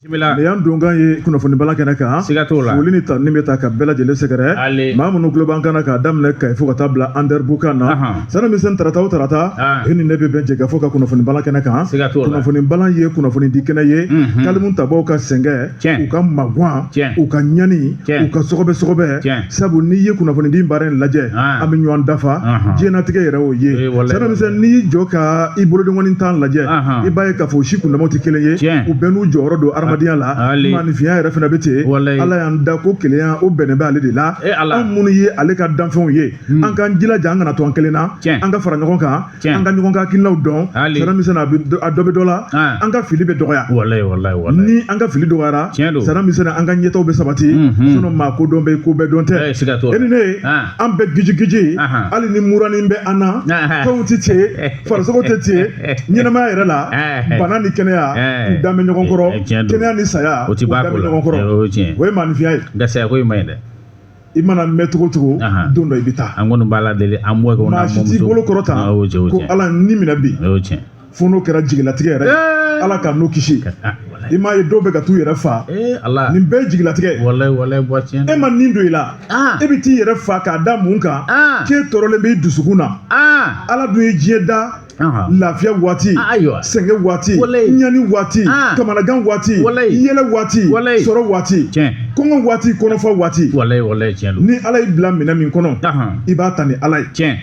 Nin y'an donkan ye kunnafoni balan kɛnɛ kan. Siga t'o la. Foli ni tanuni bɛ ta ka bɛɛ lajɛlen sɛgɛrɛ. Maa minnu tulo b'an kan na k'a daminɛ Kayi fo ka taa bila Anderamboukane na. Sani misɛn tarata o tarata. E ni ne bɛ bɛn jɛkafɔ ka kunnafoni balan kɛnɛ kan. Siga t'o la. Kunnafoni balan ye kunnafoni di kɛnɛ ye. Kalimu tabaw ka sɛgɛn. U ka magwan. U ka ɲani. U ka sɔgɔbɛ sɔgɔbɛ. Sabu n'i ye kunnafoni di baara in lajɛ. An bɛ ɲɔgɔn dafa. Diɲɛnatigɛ yɛrɛ o ye. Sani misɛn n'i y'i jɔ ka i bolodenkɔni tan lajɛ. I b'a ye k'a fɔ si kundamaw tɛ kelen ye. U bɛɛ n'u jɔyɔrɔ don adamadenya la maaninfinya yɛrɛ fana bɛ ten. Ala y'an da ko kelenya o bɛnnen bɛ ale de la. Anw minnu ye ale ka danfɛnw ye, an k'an jilaja an kana to an kelen na, an ka fara ɲɔgɔn kan, an ka ɲɔgɔn ka hakilinaw dɔn. Sani misɛn a dɔ bɛ dɔ la, an ka fili bɛ dɔgɔya. Ni an ka fili dɔgɔyara, sani misɛn an ka ɲɛtaaw bɛ sabati. Sinon maa ko dɔn bɛ ko bɛɛ dɔn tɛ. E ni ne, an bɛɛ gijigiji, hali ni muranin bɛ an na, fɛnw tɛ tiɲɛ, farisogo tɛ tiɲɛ, ɲɛnamaya yɛrɛ la, bana ni kɛnɛya u dan bɛ ɲɔgɔn kɔrɔ, kɛnɛya ni saya u dan bɛ ɲɔgɔn kɔrɔ. O ye maaninfinya ye. Nka saya ko in man ɲi dɛ. I mana mɛn cogo cogo, don dɔ i bɛ taa. An kɔni b'Ala deli an mɔkɛw n'an mɔmuso. Maa si t'i bolo kɔrɔta ko Ala n ni minɛ bi. Fo n'o kɛra jigilatigɛ yɛrɛ ye, Ala k'an n'o kisi. I m'a ye dɔw bɛ ka t'u yɛrɛ fa, nin bɛɛ ye jigilatigɛ ye. E ma nin don i la, e bɛ t'i yɛrɛ fa k'a da mun kan? K'e tɔɔrɔlen b'i dusukun na. Ala dun ye diɲɛ da lafiya waati, sɛgɛn waati, ɲani waati, kamanagan waati, yɛlɛ waati, sɔrɔ waati, kɔngɔ waati, kɔnɔfa waati. Ni Ala y'i bila minɛn min kɔnɔ, i b'a ta ni Ala ye.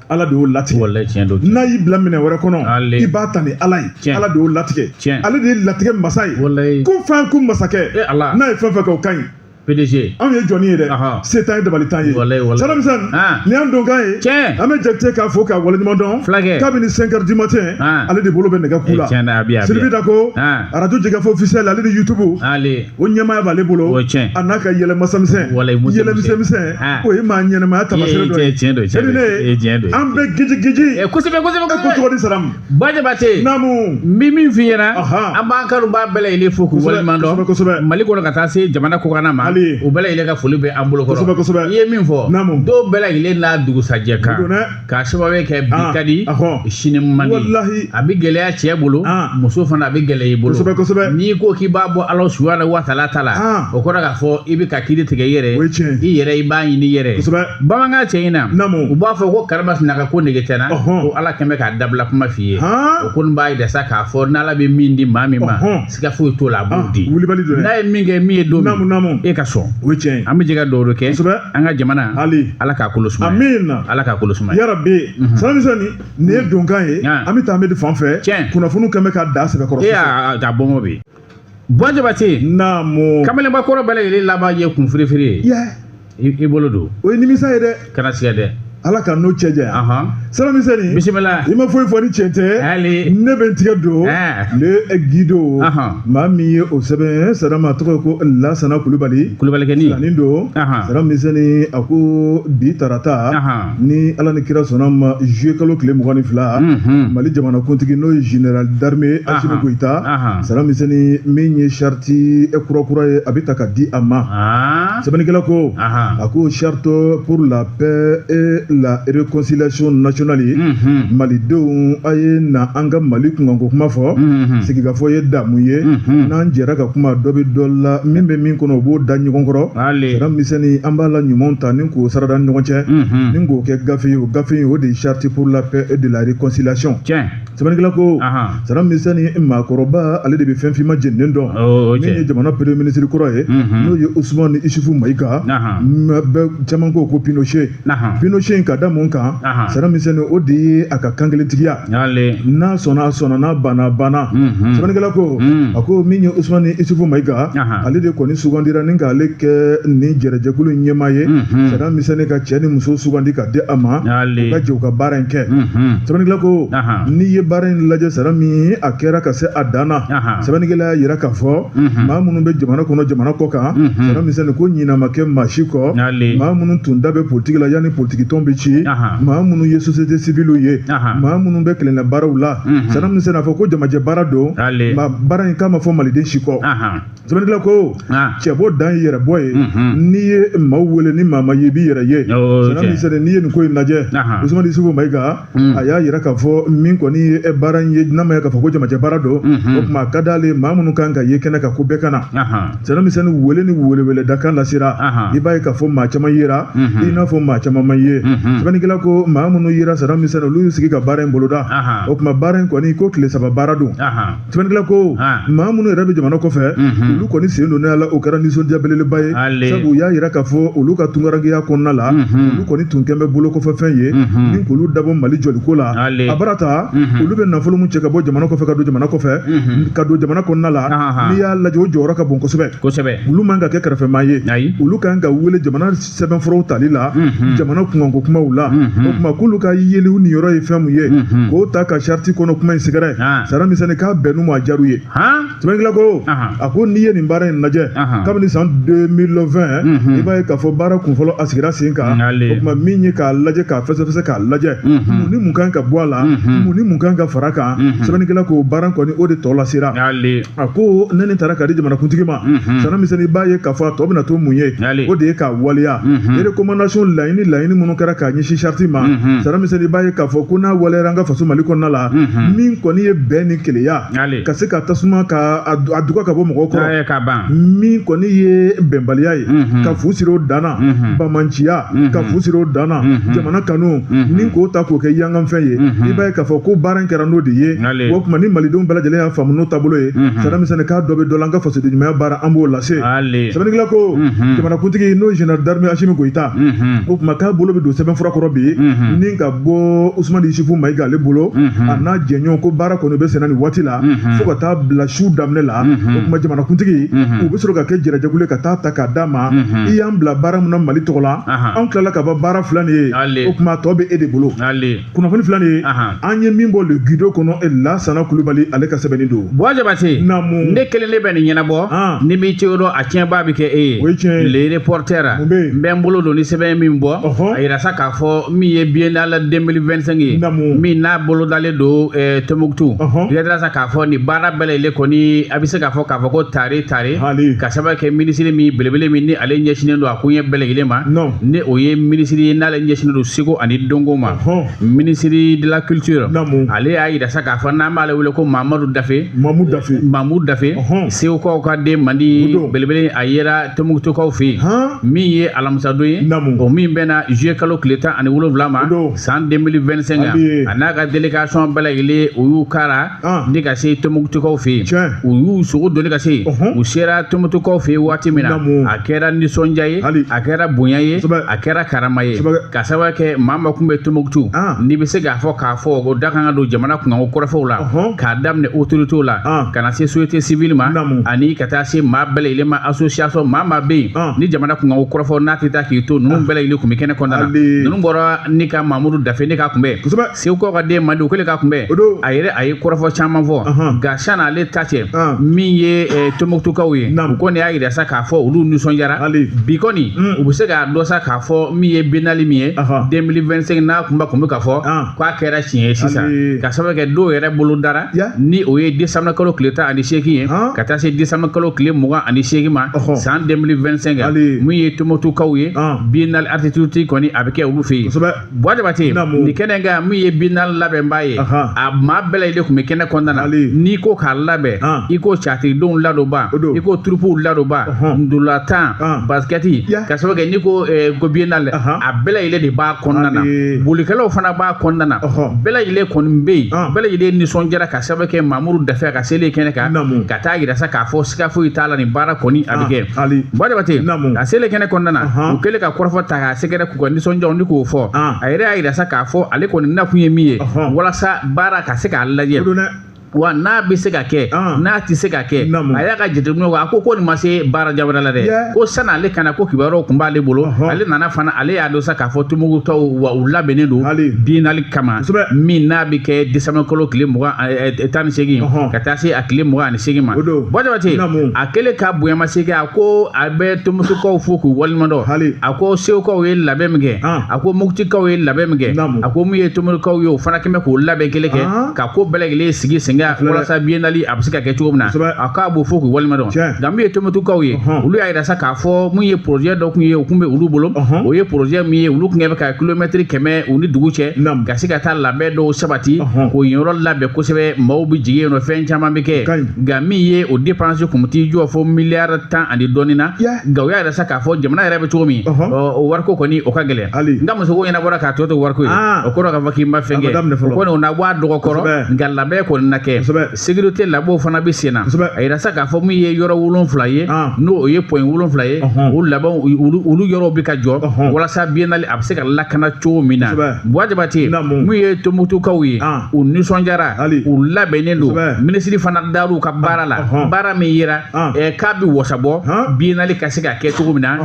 Ala de y'o latigɛ. Walayi tiɲɛ don. N'a y'i bila minɛn wɛrɛ kɔnɔ, i b'a ta ni Ala ye. Ala de y'o latigɛ. Ale de ye latigɛ masa ye. Walayi. Ko fɛn ko masakɛ. E Ala. N'a ye fɛn fɛn kɛ o ka ɲi. PDG. Anw ye jɔnni ye dɛ. Se t'an ye dabali t'an ye. Walayi walayi. Sani Misɛn. Nin y'an donkan ye. Tiɲɛ. An bɛ Jakite k'a fo k'a waleɲuman dɔn. Fulakɛ. Kabini 5 heures du matin. Ale de bolo bɛ nɛgɛ ku la. Tiɲɛ na a bi a bi. Siribi Dako. Radio Jɛkafɔ officiel ale ni YouTube. Ale. O ɲɛmaaya b'ale bolo. O tiɲɛ. A n'a ka yɛlɛ masamisɛn. Walayi muso yɛlɛ misɛnmisɛn. O ye maa ɲɛnamaya taamasere dɔ ye. Tiɲɛ don tiɲɛ don. Tiɲɛ don. An bɛ giji giji. Kosɛbɛ kosɛbɛ. E ko cogo di Saramu? Ba Jabate. Naamu. N bɛ min f'i ɲɛna. An b'an kanubaa bɛɛ lajɛlen fo k'u waleɲuman dɔn. Kosɛbɛ kosɛbɛ. Mali kɔnɔ ka taa se jamana kɔkanna ma. Ali. U bɛɛ lajɛlen ka foli bɛ an bolo kɔrɔ. Kosɛbɛ kosɛbɛ. I ye min fɔ. Naamu. Dɔw bɛɛ lajɛlen n'a dugusajɛ kan. O don dɛ. K'a sababu kɛ bi ka di sini man di. Walahi. A bɛ gɛlɛya cɛ bolo, muso fana a bɛ gɛlɛya i bolo. Kosɛbɛ kosɛbɛ. N'i ko k'i b'a bɔ Ala subahana wa taala ta la, o kɔrɔ k'a fɔ i bɛ ka kiiri tigɛ i yɛrɛ O ye tiɲɛ ye. I yɛrɛ i b'a ɲini i yɛrɛ ye. Kosɛbɛ. Bamanankan cɛ in na. Naamu. U b'a fɔ ko karimasina ka ko nege tɛ n na. Ko Ala kɛn bɛ k'a dabila kuma f'i ye. O kɔni b'a yira sa k'a fɔ n'Ala bɛ min di maa min ma, siga foyi t'o la, a b'o di. Wulibali don dɛ. N'a ye min kɛ min ye don min. Naamu naamu. E ka sɔn. O ye tiɲɛ ye. An bɛ jɛ ka dugawu kɛ. Kosɛbɛ. An ka jamana. Ali. Ala k'a kolo sumaya. Amiina. Ala k'a kolo sumaya. Yarabi. Sani Misɛnni nin ye donkan ye. An bɛ taa Amedi fan fɛ. Tiɲɛ. Kunnafoniw kɛn bɛ ka da sɛbɛkɔrɔ. E y'a a bɔnbɔn bi. Buwa Jabate. Naamu. Kamalenba kɔrɔ bɛɛ lajɛlen laban ye kun firifiri ye. I bolo don. O ye nimisa ye dɛ. Kana siga dɛ. Ala ka n'o cɛ janya. Sani Misɛnni. Bisimila. I ma foyi fɔ ni tiɲɛ tɛ. Ali. Ne bɛ n tigɛ don. Le Guido. Maa min ye o sɛbɛn Sadamu a tɔgɔ ko Lasana Kulubali. Kulubalikɛnin. Filanin don. Sani Misɛnni a ko bi tarata. Ni Ala ni kira sɔnna ma juillet kalo tile 22. Mali jamanakuntigi n'o ye général d'armée Asimi Goyita. Sani Misɛnni min ye charte kura kura ye a bɛ ta ka di a ma. Sɛbɛnnikɛla ko. A ko charte pour la paix et la réconciliation nationale ye. Malidenw a ye na an ka Mali kunkanko kuma fɔ. Sigikafɔ ye damu ye. N'an jɛra ka kuma dɔ bɛ dɔ la min bɛ min kɔnɔ o b'o da ɲɔgɔn kɔrɔ. Sani Misɛnni an b'a la ɲumanw ta ni k'o sarada ni ɲɔgɔn cɛ. Ni k'o kɛ gafe ye o gafe in o de ye charte pour la paix et de la réconciliation. Sɛbɛnnikɛla ko Sani Misɛnni maakɔrɔba ale de bɛ fɛn finma jeninen dɔn. Min ye jamana premier ministre kɔrɔ ye. N'o ye Usumani Isufu Mayiga. Bɛɛ caman ko ko Pinochet. Pinochet in ka da mun kan? Sani Misɛnni o de ye a ka kankelentigiya. N'a sɔnna a sɔnna n'a banna a banna. Sɛbɛnnikɛla ko a ko min ye Usumani Isufu Mayiga ale de kɔni sugandira ni k'ale kɛ nin jɛrɛjɛkulu in ɲɛmaa ye. Sani Misɛnni ka cɛ ni muso sugandi ka di a ma. U ka jɛ u ka baara in kɛ. Sɛbɛnnikɛla ko n'i ye baara in lajɛ sara min a kɛra ka se a dan na. Sɛbɛnnikɛla y'a yira k'a fɔ maa minnu bɛ jamana kɔnɔ jamana kɔ kan. Sani Misɛnni ko ɲinɛ ma kɛ maa si kɔ. Maa minnu tun da bɛ politiki la yanni politiki tɔn bɛ bɛ ci maa minnu ye société civile ye maa minnu bɛ kelenna baaraw la Saddam Hussein a fɔ ko jamajɛ baara don ma baara in k'a ma fɔ maliden si kɔ sɛbɛnnikɛla ko cɛbɔ dan ye yɛrɛbɔ ye n'i ye maaw wele ni maa ma ye i b'i yɛrɛ ye Saddam Hussein n'i ye nin ko in lajɛ Ousmane Isufu Mayiga a y'a yira k'a fɔ min kɔni ye baara in ye n'a ma ye k'a fɔ ko jamajɛ baara don o tuma a ka d'ale maa minnu kan ka ye kɛnɛ kan ko bɛɛ ka na Saddam Hussein wele ni welewele dakan lasera i b'a ye k'a fɔ maa caman yera i n'a fɔ maa caman ma ye sɛbɛnnikɛla ko maa minnu yera Saddam Hussein olu y'u sigi ka baara in boloda o tuma baara in kɔni ko tile 3 baara don sɛbɛnnikɛla ko maa minnu yɛrɛ bɛ jamana kɔfɛ olu kɔni sen donnen a la o kɛra nisɔndiya belebeleba ye sabu u y'a yira k'a fɔ olu ka tunkarankeya kɔnɔna la olu kɔni tun kɛn bɛ bolo kɔfɛfɛn ye ni k'olu dabɔ Mali jɔliko la a bara ta olu bɛ nafolo min cɛ ka bɔ jamana kɔfɛ ka don jamana kɔfɛ ka don jamana kɔnɔna la n'i y'a lajɛ o jɔyɔrɔ ka bon kosɛbɛ olu man ka kɛ kɛrɛfɛmaa ye olu kan ka wele jamana sɛbɛnfuraw tali la jamana kunkanko kumaw la o tuma k'olu ka yeliw niyɔrɔ ye fɛn mun ye k'o ta ka charte kɔnɔ kuma in sɛgɛrɛ Saddam Hussein k'a bɛnn'u ma a diyar'u ye sɛbɛnnikɛla ko a ko n'i ye nin baara in lajɛ kabini san 2020 i b'a ye k'a fɔ baara kunfɔlɔ a sigira sen kan o tuma min ye k'a lajɛ k'a fɛsɛfɛsɛ k'a lajɛ mun ni mun kan ka bɔ a la mun ni mun kan ka fara kan sɛbɛnnikɛla ko baara kɔni o de tɔ lasera a ko ne nin taara ka di jamanakuntigi ma Saddam Hussein i b'a ye k'a fɔ a tɔ bɛna to mun ye o de ye k'a waleya recommandation laɲini minnu kɛra k'a ɲɛsin charte ma Saddam Hussein i b'a ye k'a fɔ ko n'a waleyara an ka faso Mali kɔnɔna la min kɔni ye bɛn ni keleya ka se ka tasuma ka a duga ka bɔ mɔgɔw kɔrɔ min kɔni ye bɛnbaliya ye ka fu siri o dan na bamanciya ka fu siri o dan na jamana kanu ni k'o ta k'o kɛ yanganfɛn ye i b'a ye k'a fɔ ko baara in kɛra n'o de ye o tuma ni malidenw bɛɛ lajɛlen y'a faamu n'o taabolo ye Saddam Hussein k'a dɔ bɛ dɔ la an ka fasoden ɲumanya baara an b'o lase sɛbɛnnikɛla ko jamanakuntigi n'o ye général d'armée Assimi Goïta o tuma k'a bolo bɛ don sɛbɛnfura kɔrɔ bi ni ka bɔ Ousmane Isufu Mayiga ale bolo a n'a jɛɲɔgɔn ko baara kɔni bɛ senna nin waati la fo ka taa bila su daminɛ la o tuma jamanakuntigi u bɛ sɔrɔ ka kɛ jɛrɛjɛkulu ye ka taa ta k'a d'a ma i y'an bila baara min na Mali tɔgɔ la an tilala ka ban baara filɛ nin ye o tuma a tɔ bɛ e de bolo kunnafoni filɛ nin ye an ye min bɔ Le Guido kɔnɔ Lasana Kulubali ale ka sɛbɛnni don Buwa Jabate ne kelen de bɛ nin ɲɛnabɔ ni m'i cogo dɔn a tiɲɛba bɛ kɛ e ye Le Reporter n bɛ n bolo don ni sɛbɛn min bɔ a yira sa k'a fɔ min ye Biennale 2025 ye min n'a bolodalen don Tombouctou yira sa k'a fɔ nin baara bɛɛ lajɛlen kɔni a bɛ se k'a fɔ ko tare ka sababu kɛ minisiri min belebele min ni ale ɲɛsinnen don a koɲɛ bɛɛ lajɛlen ma ni o ye minisiri ye n'ale ɲɛsinnen don seko ani dɔnko ma ministre de la culture ale y'a yira sa k'a fɔ n'an b'ale wele ko Mamadu Dafe Mamudu Dafe Segukaw ka den mandi belebele a yera Tombouctoukaw fɛ yen min ye alamisadon ye o min bɛnna juillet kalo tile 17 ma san 2025 a n'a ka délégation bɛɛ lajɛlen u y'u kara ni ka se Tombouctoukaw fɛ yen u y'u sogo doni ka se u sera Tombouctoukaw fɛ yen waati min na a kɛra nisɔndiya ye a kɛra bonya ye a kɛra karama ye ka sababu kɛ maa ma kun bɛ Tombouctou n'i bɛ se k'a fɔ ko da kan ka don jamana kunkanko kɔrɔfɔw la k'a daminɛ autorités la ka na se société civile ma ani ka taa se maa bɛɛ lajɛlen ma association maa maa bɛ yen ni jamana kunkanko kɔrɔfɔ n'a tɛ taa k'i to ninnu bɛɛ lajɛlen kun bɛ kɛnɛ kɔnɔna na ninnu bɔra ni ka Mamudu Dafe ne k'a kunbɛn Segukaw ka den mandi u kɛlen k'a kunbɛn a yɛrɛ a ye kɔrɔfɔ caman fɔ nka san'ale ta cɛ min ye Tombouctoukaw ye u kɔni y'a yira sa k'a fɔ olu nisɔndiyara bi kɔni u bɛ se k'a dɔn sa k'a fɔ min ye Biennale min ye 2025 n'a kunba kun bɛ ka fɔ k'a kɛra tiɲɛ ye sisan ka sababu kɛ dɔw yɛrɛ bolo dara ni o ye décembre kalo tile 18 ye ka taa se décembre kalo tile 28 ma san 2025 min ye Tombouctoukaw ye Biennale architecture kɔni a bɛ kɛ olu fɛ yen Buwa Jabate nin kɛnɛ kan min ye Biennale labɛnbaa ye a maa bɛɛ lajɛlen tun bɛ kɛnɛ kɔnɔna na n'i ko k'a labɛn i ko catidenw ladonba i ko turupuw ladonba ndolatan basikɛti ka sababu kɛ n'i ko ko Biennale a bɛɛ lajɛlen de b'a kɔnɔna na bolikɛlaw fana b'a kɔnɔna na bɛɛ lajɛlen kɔni bɛ yen bɛɛ lajɛlen nisɔndiyara ka sababu kɛ Mamudu Dafe ka selen kɛnɛ kan ka taa yira sa k'a fɔ siga foyi t'a la nin baara kɔni a bɛ kɛ Buwa Jabate a selen kɛnɛ kɔnɔna na u kɛlen ka kɔrɔfɔ ta k'a sɛgɛrɛ k'u ka nisɔndiyaw ni k'o fɔ a yɛrɛ y'a yira sa k'a fɔ ale kɔni nakun ye min ye walasa baara ka se k'a lajɛ Wa n'a bɛ se ka kɛ, n'a tɛ se ka kɛ, a y'a ka jateminɛw kɛ. A ko nin ma se baara jabara la dɛ, ko sani ale kana, ko kibaruyaw tun b'ale bolo. Ale nana fana, ale y'a dɔn sa k'a fɔ Tumutukaw wa u labɛnnen don biennale kama, min n'a bɛ kɛ décembre kalo tile 18 ka taa se a tile 28 ma. Buwa Jabate, a kɛlen ka bonyamasegin, a ko a bɛ Tumutukaw fo k'u waleɲuman dɔn. A ko Segukaw ye labɛn min kɛ, a ko Moptikaw ye labɛn min kɛ, a ko min ye Tumutukaw ye, o fana kɛn bɛ k'o labɛn kelen kɛ ka ko bɛɛ lajɛlen sigi sen kan walasa biennale a bɛ se ka kɛ cogo min na. A k'a b'o fo k'u waleɲuman dɔn. Nka min ye Tumutukaw ye, olu y'a yira sa k'a fɔ mun ye projet dɔ kun ye, o kun bɛ olu bolo. O ye projet min ye, olu kun bɛ ka kilomɛtiri 100 u ni dugu cɛ ka se ka taa labɛn dɔw sabati k'o yɔrɔ labɛn kosɛbɛ, maaw bɛ jigin yen nɔ, fɛn caman bɛ kɛ. Nka min ye o dépense kun t'i jɔ fo miliyari 10 ani dɔɔnin na. Nka u y'a yira sa k'a fɔ jamana yɛrɛ bɛ cogo min, o wariko kɔni o ka gɛlɛn. Nka musoko ɲɛnabɔra k'a tɔ to wariko ye, o kɔrɔ k'a fɔ k'i ma fɛn kɛ, o kɔni o na bɔ a dɔgɔ kɔrɔ. Nka labɛn kɔni na kɛ, sécurité labɛnw fana bɛ sen na. A yira sa k'a fɔ min ye yɔrɔ 7 ye, n'o ye point 7 ye, o labɛnw olu yɔrɔw bɛ ka jɔ walasa biennale a bɛ se ka lakana cogo min na. Buwa Jabate, mun ye Tumutukaw ye, u nisɔndiyara, u labɛnnen don. Minisiri fana dar'u ka baara la, baara min yera k'a bɛ wasabɔ biennale ka se ka kɛ cogo min na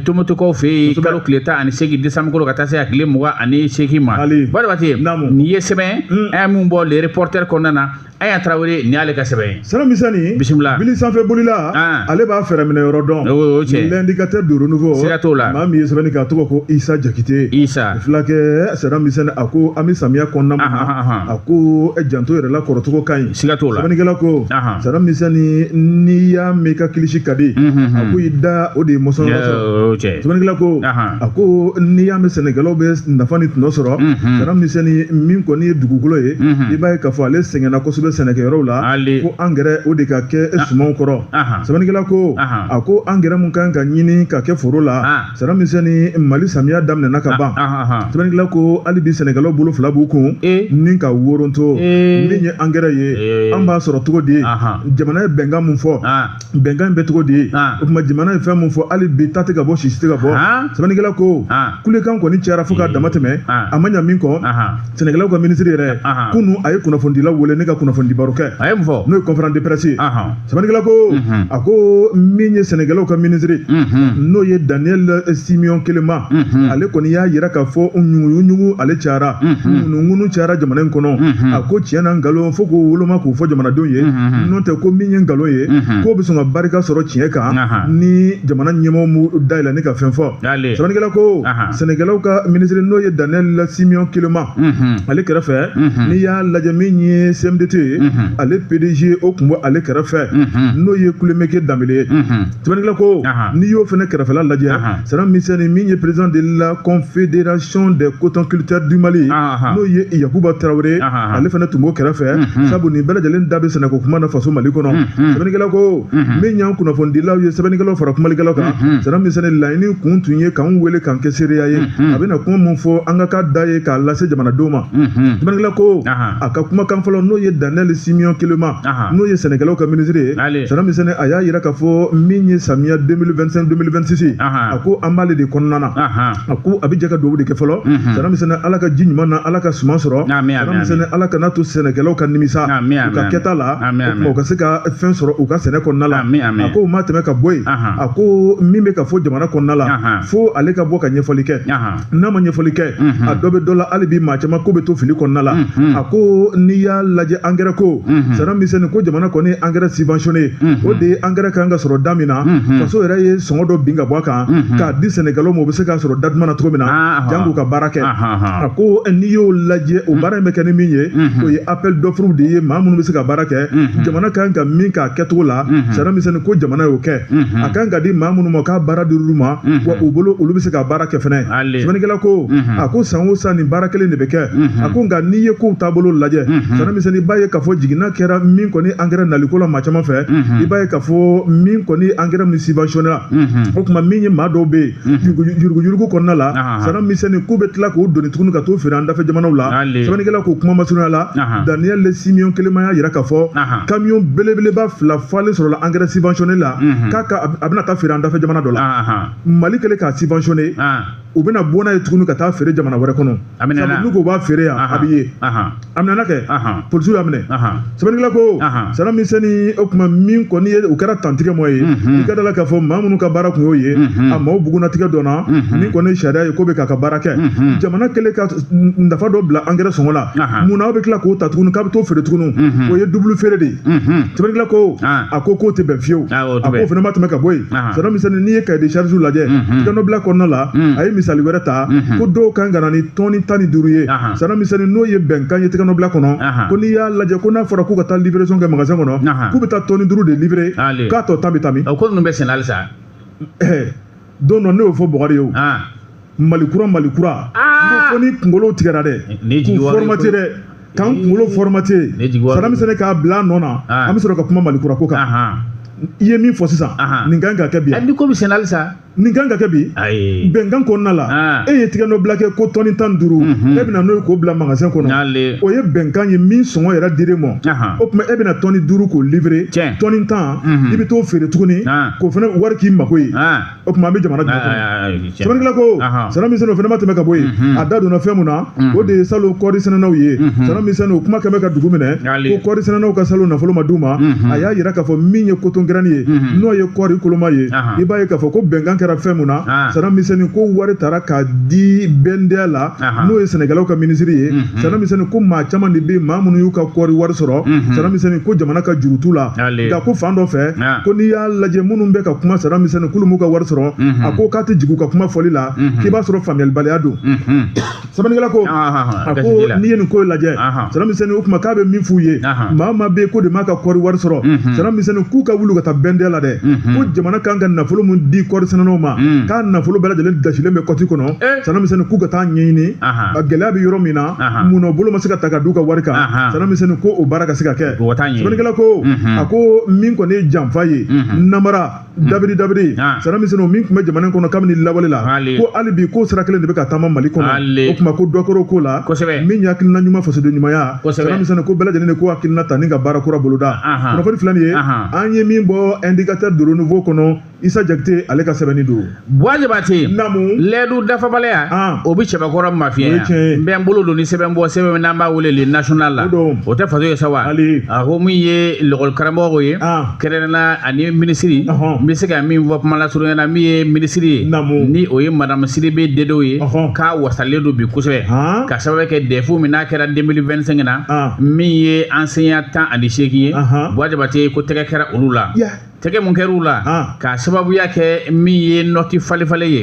Tumutukaw fɛ yen kalo tile 18 décembre kalo ka taa se a tile 28 ma. Buwa Jabate, nin ye sɛbɛn an ye mun bɔ Le Reporter kɔnɔna na. Aya Traoré, nin y'ale ka sɛbɛn ye. Sara Misani, bisimila. Bili sanfɛ bolila, ale b'a fɛɛrɛ minɛ yɔrɔ dɔn. O cɛ. L'indicateur du renouveau. Siga t'o la. Maa min ye sɛbɛnni kɛ, a tɔgɔ ko Isa Jakite. Isa. Fulakɛ Sara Misani, a ko an bɛ samiya kɔnɔna min na, a ko janto yɛrɛ la kɔrɔcogo ka ɲi. Siga t'o la. Sɛbɛnnikɛla ko Sara Misani, n'i y'a mɛn i ka kilisi ka di, a ko i da o de ye mɔsɔn sɔrɔ. O cɛ. Sɛbɛnnikɛla ko a ko n'i y'a mɛn sɛnɛkɛlaw bɛ nafa ni tɔnɔ sɔrɔ, Sara Misani min kɔni ye dugukolo ye, i b'a ye k'a fɔ ale sɛgɛnna kosɛbɛ sɛnɛkɛyɔrɔw la, ko angɛrɛ o de ka kɛ sumanw kɔrɔ. Sɛbɛnnikɛla ko a ko angɛrɛ mun kan ka ɲini ka kɛ foro la, Sara Misani, Mali samiya daminɛna ka ban. Sɛbɛnnikɛla ko hali bi sɛnɛkɛlaw bolo fila b'u kun ni ka woronto. Min ye angɛrɛ ye, an b'a sɔrɔ cogo di? Jamana ye bɛnkan mun fɔ, bɛnkan in bɛ cogo di? O tuma jamana ye fɛn mun fɔ, hali bi ta tɛ ka bɔ, sisi tɛ ka bɔ. Sɛbɛnnikɛla ko kulekan kɔni cayara fo k'a dama tɛmɛ, a ma ɲa min kɔ, sɛnɛkɛlaw ka minisiri yɛrɛ kunun a ye kunnafonidilaw wele ne ka kunnafonidi baro kɛ, a ye mun fɔ? N'o ye conférence de presse ye. Sɛbɛnnikɛla ko a ko min ye sɛnɛkɛlaw ka minisiri, n'o ye Daniel Simeon Kelema, ale kɔni y'a yira k'a fɔ ɲugu ale cayara, ŋunuŋunu cayara jamana in kɔnɔ. A ko tiɲɛ na nkalon fo k'o woloma k'o fɔ jamanadenw ye, n'o tɛ ko min ye nkalon ye, k'o bɛ sɔn ka barika sɔrɔ tiɲɛ kan ni jamana ɲɛmɔgɔw m'u dayɛlɛ ni ka fɛn fɔ. Sɛbɛnnikɛla ko sɛnɛkɛlaw ka minisiri, n'o ye Daniel Simeon Kelema, ale kɛrɛfɛ n'i y'a lajɛ min ye CMDT ye, ale PDG o kun bɔ ale kɛrɛfɛ, n'o ye Kulemeke Danbele ye. Sɛbɛnnikɛla ko n'i y'o fana kɛrɛfɛla lajɛ, Sara Misani, min ye président de la confédération des cotonculteurs du Mali, n'o ye Yakuba Traoré, ale fana tun b'o kɛrɛfɛ, sabu nin bɛɛ lajɛlen da bɛ sɛnɛko kuma na faso Mali kɔnɔ. Sɛbɛnnikɛla ko min y'an kunnafonidilaw ye, sɛbɛnnikɛlaw fara kumalikɛlaw kan, Sara Misani, laɲini kun tun ye k'an wele k'an kɛ seereya ye, a bɛna kuma mun fɔ an ka k'a da ye k'a lase jamanadenw ma. Sɛbɛnnikɛla ko a ka kumakan fɔlɔ, n'o ye Daniel Simeon Kelema, n'o ye sɛnɛkɛlaw ka minisiri ye, Sara Misani, a y'a yira k'a fɔ min ye samiya 2025 2026, a ko an b'ale de kɔnɔna na, a ko a bɛ jɛ ka dugawu de kɛ fɔlɔ. Sara Misani, Ala ka ji ɲuman na, Ala ka suman sɔrɔ. Sara Misani, Ala kana to sɛnɛkɛlaw ka nimisa u ka kɛta la, o tuma u ka se ka fɛn sɔrɔ u ka sɛnɛ kɔnɔna la. A ko o ma tɛmɛ ka bɔ yen, a ko min bɛ ka fɔ jamana kɔnɔna la, fo ale ka bɔ ka ɲɛfɔli kɛ. N'a ma ɲɛfɔli kɛ, a dɔ bɛ dɔ la, hali bi maa caman ko bɛ to fili kɔnɔna la. A ko n'i y'a lajɛ angɛrɛ ko, Sara Misani, ko jamana kɔni angɛrɛ subventionné, o de ye angɛrɛ kan ka sɔrɔ da min na, faso yɛrɛ ye sɔngɔ dɔ bin ka bɔ a kan k'a di sɛnɛkɛlaw ma, u bɛ se k'a sɔrɔ da duman na cogo min na, jango ka baara kɛ. A ko n'i y'o lajɛ, o baara in bɛ kɛ ni min ye, o ye appel d'offre de ye, maa minnu bɛ se ka baara kɛ, jamana kan ka min k'a kɛcogo la. Sara Misani ko jamana y'o kɛ, a kan ka di maa minnu ma k'a baara dir'olu ma, wa u bolo olu bɛ se ka baara kɛ fɛnɛ. Sɛbɛnnikɛla ko a ko san o san nin baara kelen de bɛ kɛ. A ko nka n'i ye kow taabolo lajɛ, Sara Misani, i b'a ye k'a fɔ jiginna kɛra min kɔni angɛrɛ naliko la maa caman fɛ, i b'a ye k'a fɔ min kɔni angɛrɛ min subventionné la, o tuma min ye maa dɔw bɛ yen yuruguyurugu kɔnɔna la, Sara Misani, k'u bɛ tila k'o doni tuguni ka t'o feere an dafɛ jamanaw la. Sɛbɛnnikɛla ko kuma masurunya la, Daniel Simeon Kelema y'a yira k'a fɔ camion belebeleba 2 falen sɔrɔla angɛrɛ subventionné la, k'a ka a bɛna taa feere an dafɛ jamana dɔ la. Mali kɛlen k'a subventionné, U bɛna bɔ n'a ye tuguni ka taa feere jamana wɛrɛ kɔnɔ. Sabu n'u ko b'a feere yan, a bɛ ye. A minɛna kɛ, polisiw y'a minɛ. Sɛbɛnnikɛla ko Salam Misɛni, o tuma min kɔni ye o kɛra tantigɛ mɔ ye. I ka da la k'a fɔ maa minnu ka baara tun y'o ye, a maaw bugunnatigɛ dɔnna. Min kɔni ye sariya ye ko bɛ k'a ka baara kɛ. Jamana kɛlen ka nafa dɔ bila angɛrɛ sɔngɔ la, mun na aw bɛ tila k'o ta tuguni k'a bɛ t'o feere tuguni? O ye double feere de ye. Sɛbɛnnikɛla ko a ko k'o tɛ bɛn fiyewu. A k'o fana ma tɛmɛ ka bɔ yen. Salam Misɛni, n'i ye cahier de charge lajɛ tɛgɛnɔbila kɔnɔna la, a ye misali wɛrɛ ta ko dɔw kan ka na ni tɔni 15 ye. Salam Misɛni, n'o ye bɛnkan ye tɛgɛnɔbila kɔnɔ, ko n'i y'a lajɛ ko n'a fɔra k'u ka taa livraison kɛ magasin kɔnɔ, k'u bɛ taa tɔni 5 de livrer, k'a tɔ 10 bɛ taa min? O ko ninnu bɛ senna halisa. Don dɔ ne y'o fɔ Bɔkari ye o. Mali kura Mali kura. N ko fo ni kunkolo tigɛra dɛ. K'u formaté dɛ. K'an kunkolo formaté. Salam Misɛni k'a bila a nɔ na, an bɛ sɔrɔ ka kuma Mali kura ko kan. I ye min fɔ sisan, nin kan ka kɛ bi. Ni ko bɛ senna halisa. Nin kan ka kɛ bi. Bɛnkan kɔnɔna la, e ye tɛgɛnɔbila kɛ ko tɔni 15, e bɛna n'o ye k'o bila magasin kɔnɔ. O ye bɛnkan ye min sɔngɔ yɛrɛ dir'e ma. O tuma e bɛna tɔni 5 k'o livrer, tɔni 10 i bɛ t'o feere tuguni k'o fana wari k'i mako ye. O tuma an bɛ jamana jumɛn kɔnɔ? Sɛbɛnnikɛla ko Salam Misɛni, o fana ma tɛmɛ ka bɔ yen. A da donna fɛn mun na, o de ye salon kɔɔri sɛnɛnaw ye. Salam Misɛni, o kuma kɛn bɛ ka dugu minɛ ko kɔɔri sɛnɛnaw ka salon nafolo ma d'u ma. A y'a yira k'a fɔ min ye coton graine ye, n'o ye kɔɔri koloma ye, i b'a ye k'a fɔ ko bɛnkan kɛra fɛn mun na. Salam Misɛni ko wari taara k'a di BNDA la, n'o ye Sɛnɛkɛlaw ka minisiri ye. Salam Misɛni ko maa caman de bɛ yen, maa minnu y'u ka kɔɔri wari sɔrɔ. Salam Misɛni ko jamana ka juru t'u la. Nka ko fan dɔ fɛ, ko n'i y'a lajɛ minnu bɛ ka kuma Salam Misɛni k'olu m'u ka wari sɔrɔ, a ko k'a tɛ jigin u ka kuma fɔli la, k'i b'a sɔrɔ faamuyalibaliya don. Sɛbɛnnikɛla ko a ko n'i ye nin ko lajɛ, Salam Misɛni, o tuma k'a bɛ min f'u ye, maa maa bɛ yen ko de m'a ka kɔɔri wari sɔrɔ, Salam Misɛni k'u ka wuli ka taa BNDA la dɛ, ko jamana kan ka nafolo mun di kɔɔri sɛnɛnaw ma, k'a nafolo bɛɛ lajɛlen dasilen bɛ kɔti kɔnɔ. Salam Misɛni k'u ka taa ɲɛɲini a gɛlɛya bɛ yɔrɔ min na, munna bolo ma se ka ta ka d'u ka wari kan. Salam Misɛni ko o baara ka se ka kɛ. Sɛbɛnnikɛla ko a ko min kɔni ye janfa ye, namara dabiri dabiri, Salam Misɛni, o min tun bɛ jamana in kɔnɔ kabini lawale la, ko hali bi ko sira kelen de bɛ ka taama Mali kɔnɔ. O tuma ko dɔ kɛra o ko la, min ye hakilina ɲuman, fasoden ɲumanya. Salam Misɛni ko bɛɛ lajɛlen de ko hakilina ta ni ka baara kura boloda. Kunnafoni filɛ nin ye, an ye min bɔ indicateur de renouveau kɔnɔ, Isa Jakite ale ka sɛbɛnni don. Buwa Jabate, lɛdu dafabaliya o bɛ cɛbakɔrɔ mafiya. N bɛ n bolo don ni sɛbɛn bɔ, sɛbɛn min n'an b'a wele le national la, o tɛ faso ye sa wa? A ko min ye lɔgɔli karamɔgɔw ye, kɛrɛnkɛrɛnnenya ani minisiri, n bɛ se ka min fɔ kuma lasurunya na, min ye minisiri ye, ni o ye madame Sidibe Dedo ye, k'a wasalen don bi kosɛbɛ, ka sababu kɛ DEF min n'a kɛra 2025 na, min ye enseignant 18 ye. Buwa Jabate ko tɛgɛ kɛra olu la. Tɛgɛ mun kɛr'u la, k'a sababuya kɛ min ye nɔti falefale ye,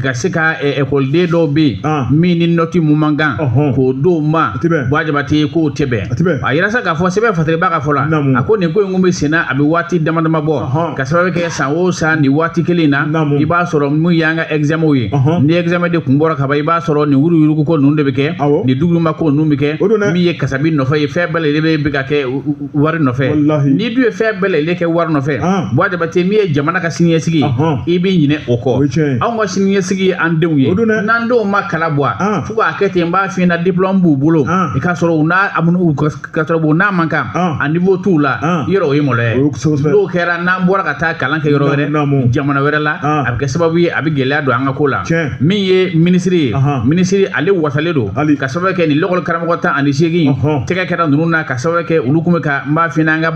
ka se ka ekɔliden dɔw bɛ yen min ni nɔti mun man kan k'o d'o ma. Buwa Jabate k'o tɛ bɛn. A yira sa k'a fɔ sɛbɛn fatiriba ka fɔ la, a ko nin ko in kun bɛ sen na, a bɛ waati dama dama bɔ, ka sababu kɛ san o san nin waati kelen in na, i b'a sɔrɔ mun y'an ka examen ye, ni examen de kun bɔra ka ban, i b'a sɔrɔ nin wuruyurugu ko ninnu de bɛ kɛ, nin duguma ko ninnu bɛ kɛ, min ye kasabi nɔfɛ ye, fɛn bɛɛ lajɛlen bɛ ka kɛ wari nɔfɛ. N'i dun ye fɛn bɛɛ lajɛlen kɛ wari nɔfɛ, Buwa Jabate, min ye jamana ka siniɲɛsigi, i bɛ ɲinɛ o kɔ. Anw ka siniɲɛsigi ye an denw ye, n'an denw ma kala bɔ fo k'a kɛ ten, n b'a f'i ɲɛna diplôme b'u bolo, i k'a sɔrɔ u n'a ka sɔrɔ u n'a man kan, a niveau t'u la, yɔrɔ o ye maloya ye. N'o kɛra, n'an bɔra ka taa kalan kɛ yɔrɔ wɛrɛ, jamana wɛrɛ la, a bɛ kɛ sababu ye a bɛ gɛlɛya don an ka ko la. Min ye minisiri ye, minisiri ale wasalen don ka sababu kɛ nin lɔgɔli karamɔgɔ 18 tɛgɛ kɛra ninnu na, ka sababu kɛ olu kun bɛ ka n b'a f'i ɲɛna an ka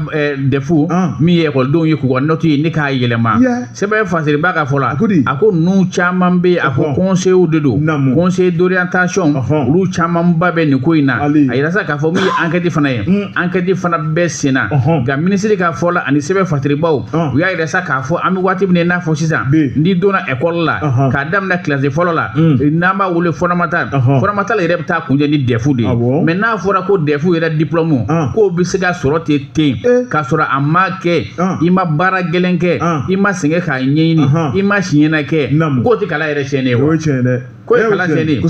DEF min ye ekɔlidenw ye k'u ka nɔti ye ni k'a yɛlɛma. Sɛbɛn fasiriba ka fɔ la, a ko ninnu caman bɛ yen, a ko conseillers de don, conseiller d'orientation, olu camanba bɛ nin ko in na. A yira sa k'a fɔ min ye enquête fana ye, enquête fana bɛ sen na. Nka minisiri ka fɔ la ani sɛbɛn fatiribaw, u y'a yira sa k'a fɔ an bɛ waati min na i n'a fɔ sisan, n'i donna école la k'a daminɛ kilasi fɔlɔ la, n'an b'a wele fondamental, fondamental yɛrɛ bɛ taa kunjɛ ni DEF de ye. Mais n'a fɔra ko DEF yɛrɛ diplôme k'o bɛ se ka sɔrɔ ten ten, k'a sɔrɔ a ma kɛ, i ma baara gɛlɛn kɛ, i ma sɛgɛn k'a ɲɛɲini, i ma siɲɛna kɛ, k'o tɛ kalan yɛrɛ tiɲɛnen ye wa? Ko ye kalan tiɲɛnen,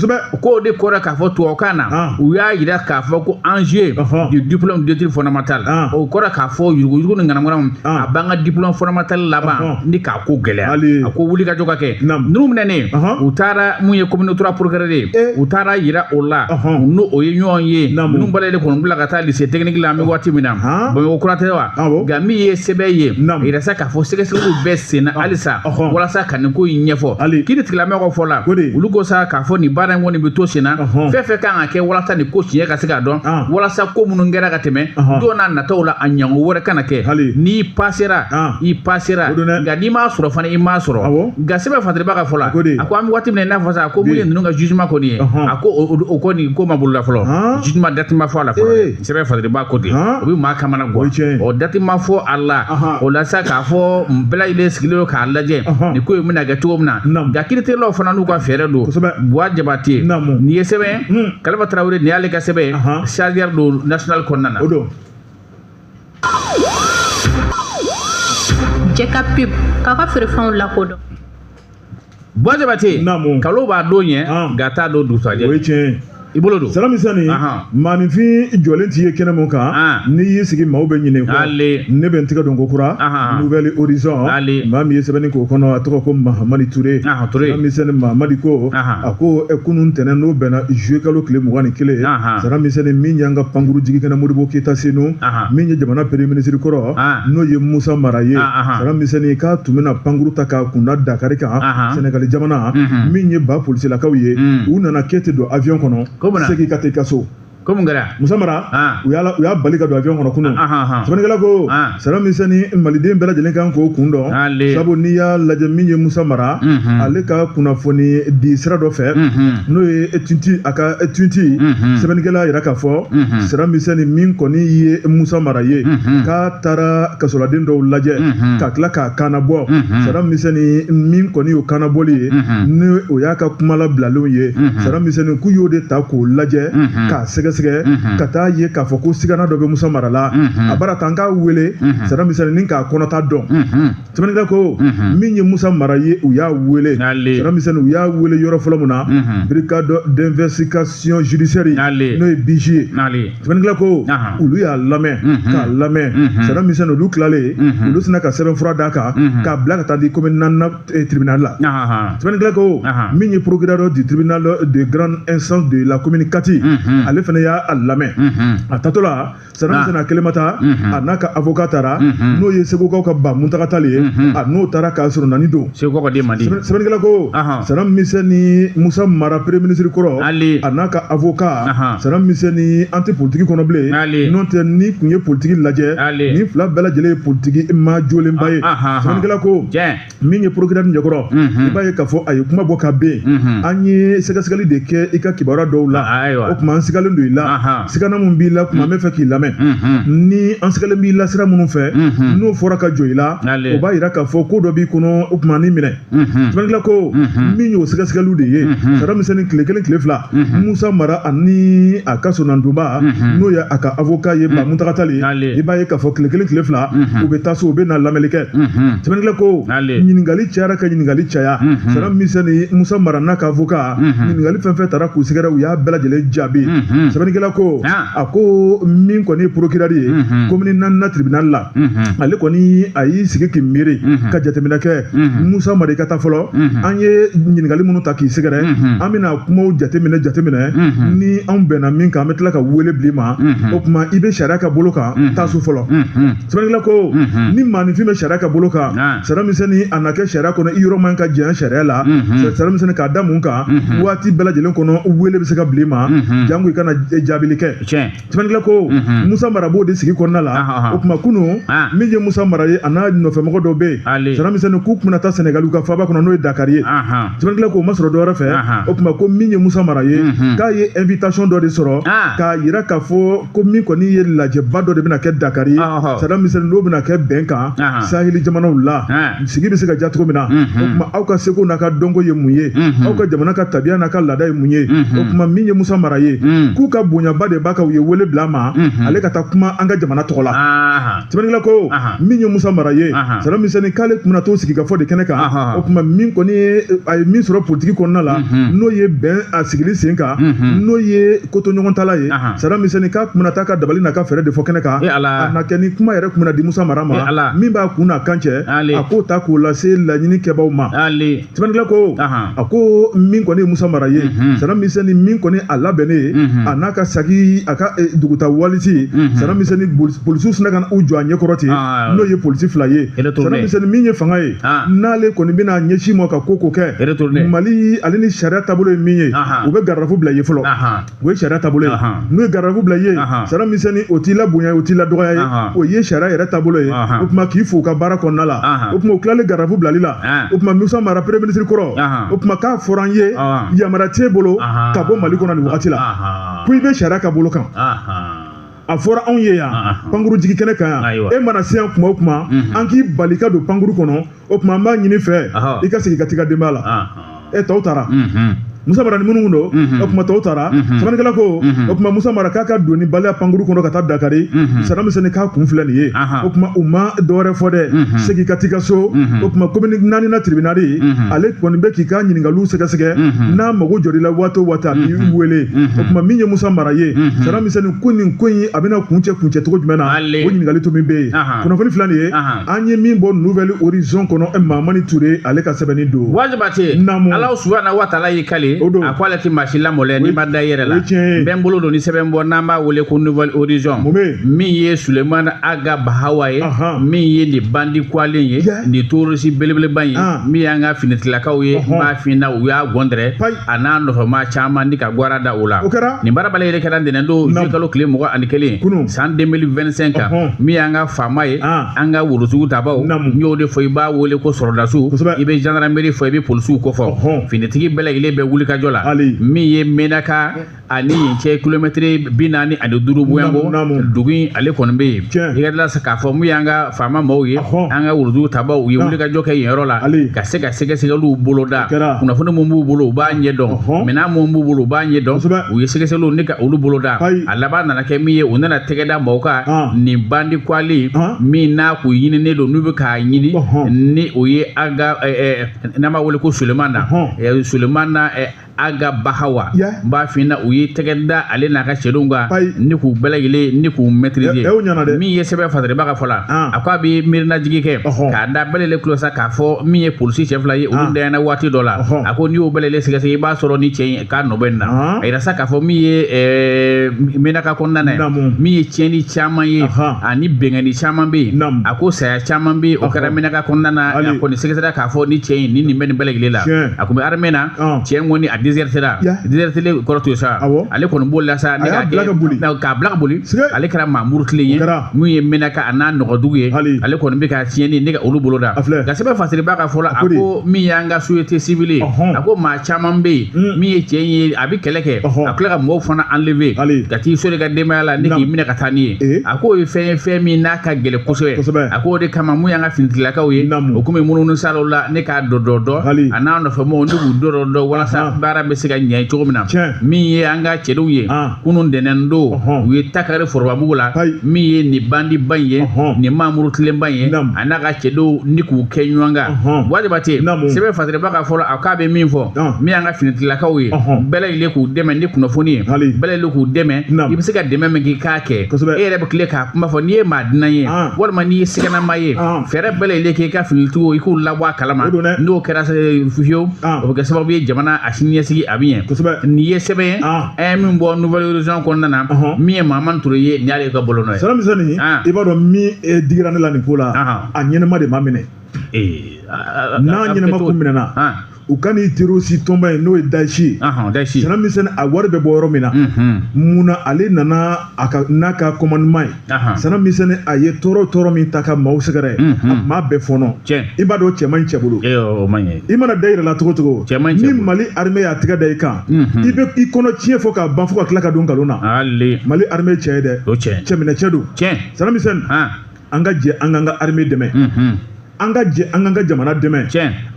k'o de kɔrɔ k'a fɔ tubabukan na, u y'a yira k'a fɔ ko enjeu du diplôme d'études fondamentales, o kɔrɔ k'a fɔ yuruguyurugu ni ŋanaŋanaw a b'an ka diplôme fondamental laban ni k'a ko gɛlɛya. A ko wuli ka jɔ ka kɛ. Ninnu minɛnen, u taara mun ye commune 3 procureur ye, u taara yira o la, n'o o ye ɲɔgɔn ye, ninnu bɛɛ lajɛlen kɔni bila ka taa lycée technique la an bɛ waati min na, Bamakɔ kura tɛ wa? Nka min ye sɛbɛn ye, yira sa k'a fɔ sɛgɛsɛgɛliw bɛ sen na halisa walasa ka nin ko in ɲɛfɔ. Kiiri tigilamɔgɔw fɔ la, olu ko sa k'a fɔ nin baara in kɔni bɛ to sen na fɛn fɛn kan ka kɛ walasa nin ko tiɲɛ ka se k'a dɔn walasa ko minnu kɛra ka tɛmɛ don n'a nataw la a ɲango wɛrɛ kana kɛ n'i pasera i pasera nka n'i m'a sɔrɔ fana i m'a sɔrɔ nka sɛbɛn fatiriba ka fɔ la a ko an bɛ waati min na i n'a fɔ sa ko mun ye ninnu ka jugement kɔni ye a ko o kɔni ko ma boloda fɔlɔ jugement date ma fɔ a la fɔlɔ sɛbɛn fatiriba ko ten o bɛ maa kamana gan o date ma fɔ a la o la sa k'a fɔ bɛɛ lajɛlen sigilen don k'a lajɛ nin ko in bɛna kɛ cogo min na nka kiiritigɛlaw fana n'u ka fɛɛrɛ don Buwa Jabate nin ye sɛbɛn Kalifa Tarawele nin y'ale ka sɛbɛn chargeur don national kɔnɔna na. Jɛka pub k'a ka feerefɛnw lakodɔn. Buwa Jabate kalo b'a don ɲɛ nka t'a don dugusajɛ. O ye tiɲɛ ye. I bolo don. Salamisani maaninfin jɔlen t'i ye kɛnɛ mun kan n'i y'i sigi maaw bɛ ɲinɛ kɔ ne bɛ n tigɛ don ko kura Nouvel Horizon maa min ye sɛbɛnni k'o kɔnɔ a tɔgɔ ko Mahamadi Ture. Salamisani Mahamadi ko a ko kunun ntɛnɛn n'o bɛnna juillet kalo tile 21 Salamisani min y'an ka pankuru jigikɛnɛ Modibo Keyita Senu min ye jamana premier ministre kɔrɔ n'o ye Musa Mara ye Salamisani k'a tun bɛna pankuru ta k'a kunda Dakari kan Senegali jamana min ye ba polisilakaw ye u nana k'e tɛ don avion kɔnɔ. Segin ka taa i ka so. Ko mun kɛra? Musa Mara u y'a bali ka don avion kɔnɔ kunun. Sɛbɛnnikɛla ko Salamisani maliden bɛɛ lajɛlen kan k'o kun dɔn sabu n'i y'a lajɛ min ye Musa Mara ale ka kunnafoni di sira dɔ fɛ n'o ye tunti a ka tunti sɛbɛnnikɛla yira k'a fɔ Salamisani min kɔni ye Musa Mara ye k'a taara kasoladen dɔw lajɛ ka tila k'a kannabɔ Salamisani min kɔni y'o kannabɔli ye ni o y'a ka kuma labilalenw ye Salamisani k'u y'o de ta k'o lajɛ k'a sɛgɛsɛgɛ ka taa ye k'a fɔ ko sigana dɔ bɛ Musa Mara la a bara ta an k'a wele Salamisani ni k'a kɔnɔta dɔn sɛbɛnnikɛla ko min ye Musa Mara ye u y'a wele Salamisani u y'a wele yɔrɔ fɔlɔ min na brigade d'investigation judiciaire n'o ye BIJ ye sɛbɛnnikɛla ko olu y'a lamɛn k'a lamɛn Salamisani olu tilalen olu sina ka sɛbɛnfura d'a kan k'a bila ka taa di commune naaninan tribunal la sɛbɛnnikɛla ko min ye procureur du tribunal de grande instance de la commune Kati ale fana y'a lamɛn a tatɔ la Salamisani a kelen ma taa a n'a ka avocat taara n'o ye Segukaw ka ba Muntaga Tall ye a n'o taara k'a sɔrɔ nani don sɛbɛnnikɛla ko Salamisani Musa Mara premier ministre kɔrɔ a n'a ka avocat Salamisani an tɛ politiki kɔnɔ bilen n'o tɛ ni tun ye politiki lajɛ nin fila bɛɛ lajɛlen ye politiki maa jolenba ye sɛbɛnnikɛla ko min ye procureur ɲɛkɔrɔ i b'a ye k'a fɔ a ye kuma bɔ ka ben an ye sɛgɛsɛgɛli de kɛ i ka kibaruya dɔw la o tuma an sigalen don i la sigana mun b'i la tuma an bɛ fɛ k'i lamɛn ni an sigalen b'i la sira minnu fɛ n'o fɔra ka jɔ i la o b'a yira k'a fɔ ko dɔ b'i kɔnɔ o tuma ni minɛ sɛbɛnnikɛla ko min y'o sɛgɛsɛgɛliw de ye Salamisani tile kelen tile fila Musa Mara ani a ka sonandonba n'o ye a ka avocat ye ba Muntaga Tall ye i b'a ye k'a fɔ tile kelen tile fila u bɛ taa so u bɛ na lamɛnli kɛ sɛbɛnnikɛla ko ɲininkali cayara ka ɲininkali caya Salamisani Musa Mara n'a ka avocat ɲininkali fɛn fɛn taara k'u sɛgɛrɛ u y'a bɛɛ lajɛlen jaabi sɛbɛnnikɛla ko a ko min kɔni ye procureur ye commune naaninan tribunal la ale kɔni a y'i sigi k'i miiri ka jateminɛ kɛ Musa Mara i ka taa fɔlɔ an ye ɲininkali minnu ta k'i sɛgɛrɛ an bɛna kumaw jateminɛ ni anw bɛnna min kan an bɛ tila ka wele bila i ma o tuma i bɛ sariya ka bolo kan taa so fɔlɔ sɛbɛnnikɛla ko ni maaninfin bɛ sariya ka bolo kan Salamisani a na kɛ sariya kɔnɔ i yɔrɔ man ka janya sariya la Salamisani k'a da mun kan waati bɛɛ lajɛlen kɔnɔ wele bɛ se ka bila i ma jango i kana jaabili kɛ sɛbɛnnikɛla ko Musa Mara b'o de sigi kɔnɔna la o tuma kunun min ye Musa Mara ye a n'a nɔfɛmɔgɔ dɔw bɛ yen Salamisani k'u tun bɛna taa Senegali ka faaba kɔnɔ n'o ye Dakari ye sɛbɛnnikɛla ko o ma sɔrɔ dɔwɛrɛ fɛ o tuma ko min ye Musa Mara ye k'a ye invitation dɔ de sɔrɔ k'a yira k'a fɔ ko min kɔni ye lajɛba dɔ de bɛna kɛ Dakari ye Salamisani n'o bɛna kɛ bɛn kan saheli jamanaw la sigi bɛ se ka diya cogo min na o tuma aw ka seko n'a ka dɔnko ye mun ye aw ka jamana ka tabiya n'a ka laada ye mun ye o tuma min ye Musa Mara ye k'u ka bonyaba de b'a kan u ye wele bila a ma ale ka taa kuma an ka jamana tɔgɔ la sɛbɛnnikɛla ko min ye Musa Mara ye Salamisani k'ale tun bɛna t'o sigikafɔ de kɛnɛ kan o tuma min kɔni a ye min sɔrɔ politiki kɔnɔna la n'o ye bɛn a sigili sen kan n'o ye kotoɲɔgɔntala ye Salamisani k'a tun bɛna taa ka dabali n'a ka fɛɛrɛ de fɔ kɛnɛ kan a na kɛ ni kuma yɛrɛ tun bɛna di Musa Mara ma min b'a kun n'a kan cɛ a k'o ta k'o lase laɲini kɛbaaw ma sɛbɛnnikɛla ko a ko min kɔni ye Musa Mara ye Salamisani min kɔni a labɛnnen ye a n'a n'a ka saki a ka duguta walisi Salam Misɛnni polisiw sinna ka na u jɔ a ɲɛkɔrɔ ten n'o ye polisi 2 ye Salam Misɛnni min ye fanga ye n'ale kɔni bɛna ɲɛsin ma ka ko kɛ Mali ale ni sariya taabolo ye min ye u bɛ garde-à-vous bila ye fɔlɔ o ye sariya taabolo ye n'u ye garde-à-vous bila ye Salam Misɛnni o t'i la bonya o t'i la dɔgɔya ye o ye sariya yɛrɛ taabolo ye o tuma k'i fo u ka baara kɔnɔna la o tuma u tilalen garde-à-vous bilali la o tuma Musa Mara premier ministre kɔrɔ o tuma k'a fɔra an ye yamaruya t'e bolo ka bɔ Mali kɔnɔ nin wagati la ko i bɛ sariya ka bolo kan a fɔra anw ye yan pankuru jigi kɛnɛ kan yan e mana se yan kuma o kuma an k'i bali ka don pankuru kɔnɔ o tuma an b'a ɲini fɛ i ka segin ka t'i ka denbaya la e tɔw taara Musa Mara ni minnu don o tuma tɔw taara sɛbɛnnikɛla ko o tuma Musa Mara k'a ka donni baliya pankuru kɔnɔ ka taa Dakari Salam Misɛnni k'a kun filɛ nin ye o tuma u ma dɔwɛrɛ fɔ dɛ segin ka t'i ka so o tuma commune 4nan tribunal ale kɔni bɛ k'i ka ɲininkaliw sɛgɛsɛgɛ n'a mago jɔr'i la waati o waati a b'i wele o tuma min ye Musa Mara ye Salam Misɛnni ko nin ko in a bɛna kuncɛ cogo jumɛn na o ɲininkali to min bɛ yen kunnafoni filɛ nin ye an ye min bɔ Nouvel Horizon kɔnɔ Mamani Ture ale ka sɛbɛnni don Wajibate Ala subahana wa taala y'i kale a ko ale tɛ maa si lamɔlɛ n'i ma da i yɛrɛ la n bɛ n bolo don ni sɛbɛn bɔ n'an b'a wele ko Nouvel Horizon min ye Sulemani Aga Bahawa ye min ye nin bandi kwalen ye nin terroriste belebeleba ye min y'an ka finitigilakaw ye n b'a f'i ɲɛna u y'a gɔndɛrɛ a n'a nɔfɛmaa caman ni ka gwara da o la nin baara bɛɛ lajɛlen kɛra ntɛnɛn don juillet kalo tile 21 san 2025 kan min y'an ka faama ye an ka worosugu tabaw n y'o de fɔ i b'a wele ko sɔrɔdasiw i bɛ gendarmerie fɔ i bɛ polisiw kofɔ finitigi bɛɛ lajɛlen bɛ wuli ka jɔ la min ye Menaka ani yen cɛ kilomɛtiri 45 bonyanko dugu in ale kɔni bɛ yen i ka tila k'a fɔ mun y'an ka faama maaw ye an ka worodugu tabaw u ye wuli ka jɔ kɛ yen yɔrɔ la ka se ka sɛgɛsɛgɛliw boloda kunnafoni mun b'u bolo u b'a ɲɛdɔn minɛn mun b'u bolo u b'a ɲɛdɔn u ye sɛgɛsɛgɛliw ni ka olu boloda a laban nana kɛ min ye u nana tɛgɛ da maaw kan nin bandi kwali min n'a kun ɲininen don n'u bɛ k'a ɲini ni o ye Aga n'an b'a wele ko Sulemana Sulemana Aga Bahawa n b'a f'i ɲɛna u ye tɛgɛ da ale n'a ka cɛdenw kan ni k'u bɛɛ lajɛlen ni k'u maîtriser min ye sɛbɛn fasariba ka fɔ la a ko a bɛ miirinajigi kɛ k'a da bɛɛ lajɛlen tulo sa k'a fɔ min ye polisi cɛ 2 ye olu dayana waati dɔ la a ko n'i y'o bɛɛ lajɛlen sɛgɛsɛgɛ i b'a sɔrɔ ni cɛ in k'a nɔ bɛ nin na a yira sa k'a fɔ min ye Menaka kɔnɔna na ye min ye tiɲɛni caman ye ani bɛnkanni caman bɛ yen a ko saya caman bɛ yen o kɛra Menaka kɔnɔna na a kɔni sɛgɛsɛgɛra k'a fɔ ni cɛ in ni nin bɛ nin bɛɛ lajɛlen la a kun bɛ armée na cɛ in kɔni a désertera désertelen kɔrɔ to sa ale kɔni bolila sa ne k'a kɛ k'a bila ka boli ale kɛra maa murutilen ye mun ye Menaka a n'a nɔgɔdugu ye ale kɔni bɛ ka tiɲɛni ne ka olu boloda nka sɛbɛn fasiriba ka fɔ la a ko min y'an ka société civile ye a ko maa caman bɛ yen min ye cɛ in ye a bɛ kɛlɛ kɛ a tila ka mɔgɔw fana enlever ka t'i so de ka denbaya la ni k'i minɛ ka taa n'i ye a k'o ye fɛn ye fɛn min n'a ka gɛlɛn kosɛbɛ a k'o de kama mun y'an ka finitigilakaw ye o kun bɛ munumunu salo la ne k'a dɔ dɔ a n'a nɔfɛ mɔgɔw ne k'u dɔ dɔ walasa baara bɛ se ka ɲɛ cogo min na min ye an ka cɛdenw ye kunun ntɛnɛn don u ye takari forobabugu la min ye nin bandiba in ye nin maa murutilenba in ye a n'a ka cɛdenw ni k'u kɛ ɲɔgɔn kan Wajibate sɛbɛn fasiriba ka fɔ la a k'a bɛ min fɔ min y'an ka finitigilakaw ye bɛɛ lajɛlen k'u dɛmɛ ni kunnafoni ye bɛɛ lajɛlen k'u dɛmɛ i bɛ se ka dɛmɛ min k'i k'a kɛ e yɛrɛ bɛ tile k'a kuma fɔ n'i ye maa dunan ye walima n'i ye siganama ye fɛɛrɛ bɛɛ lajɛlen k'i ka finitigiw i k'u labɔ a kalama n'o kɛra fiyewu o bɛ kɛ sababu ye jamana a siniɲɛsigi a bɛ ɲɛ nin ye sɛbɛn ye an ye min bɔ Nouvel Horizon kɔnɔna na min ye Mahamani Ture ye nin y'ale ka bolonɔ ye. Salam Misɛnni i b'a dɔn min digira ne la nin ko la a ɲɛnɛma de ma minɛ n'a ɲɛnɛma kun minɛna u ka nin terroriste tɔnba in n'o ye Daesh ye Salam Misɛnni a wari bɛ bɔ yɔrɔ min na munna ale nana a ka n'a ka commandement ye Salam Misɛnni a ye tɔɔrɔ min ta ka maaw sɛgɛrɛ a maa bɛɛ fɔnɔ i b'a dɔn cɛ man ɲi cɛ bolo i mana da i yɛrɛ la cogo cogo ni Mali armée y'a tɛgɛ da i kan i bɛ i kɔnɔ tiɲɛ fɔ k'a ban fo ka tila ka don nkalon na Mali armée cɛ ye dɛ cɛminɛ cɛ don Salam Misɛnni an ka jɛ an k'an ka armée dɛmɛ an ka jɛ an k'an ka jamana dɛmɛ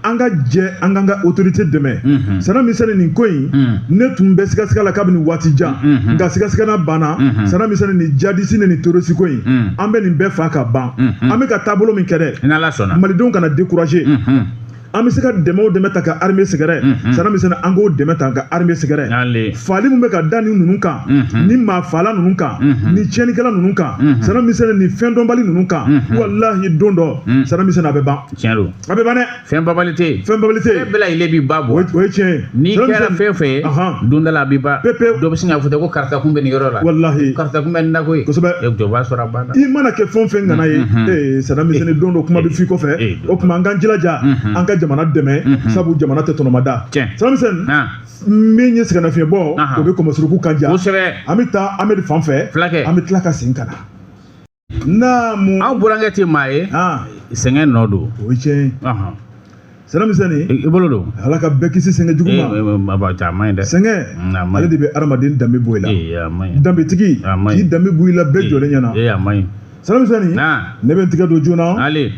an ka jɛ an k'an ka autorité dɛmɛ Salam Misɛnni nin ko in ne tun bɛ sigasiga la kabini waati jan nka sigasigana banna Salam Misɛnni nin jihadiste ni nin terroriste ko in an bɛ nin bɛɛ fa ka ban an bɛ ka taabolo min kɛ dɛ malidenw kana décourager. An bɛ se ka dɛmɛ o dɛmɛ ta ka armée sɛgɛrɛ, Saddam Hussein, an k'o dɛmɛ ta ka armée sɛgɛrɛ. Faali min bɛ ka da ni ninnu kan, ni maa faala ninnu kan, ni tiɲɛnikɛla ninnu kan, Saddam Hussein, ni fɛn dɔnbali ninnu kan, walahi don dɔ, Saddam Hussein, a bɛ ban. Tiɲɛ don. A bɛ ban dɛ. Fɛn babali tɛ yen. Fɛn babali tɛ yen. Fɛn bɛɛ lajɛlen b'i ba bɔ. O ye tiɲɛ ye. N'i kɛra fɛn fɛn ye, don dɔ la a b'i ba. Pepewu. Dɔ bɛ sin k'a fɔ ten ko karisa kun bɛ nin yɔrɔ la. Walahi. Karisa kun bɛ nin na koyi. Kosɛbɛ. O b'a sɔrɔ a banna. I mana kɛ fɛn o fɛn ŋana ye, ee Saddam Hussein, don dɔ kuma bɛ f'i kɔfɛ. O tuma an k'an jilaja an ka jamana dɛmɛ, sabu jamana tɛ tɔnɔmada. Tiɲɛ. Saddam Hussein, min ye sɛgɛnnafiɲɛbɔ, o bɛ kɔmɔsuruku kan ja. Kosɛbɛ. An bɛ taa Amedi fan fɛ. Fulakɛ. An bɛ tila ka segin ka na. Naamu. Anw burankɛ tɛ maa ye. Sɛgɛn nɔ don. O ye tiɲɛ ye. Saddam Hussein. I bolo don. Ala ka bɛɛ kisi sɛgɛn jugu ma. A ma ɲi dɛ. Sɛgɛn, ale de bɛ adamaden danbe bɔ i la. Danbetigi k'i danbe bɔ i la bɛɛ jɔlen ɲɛna. A ma ɲi. Saddam Hussein, ne bɛ n tigɛ don joona. Ale.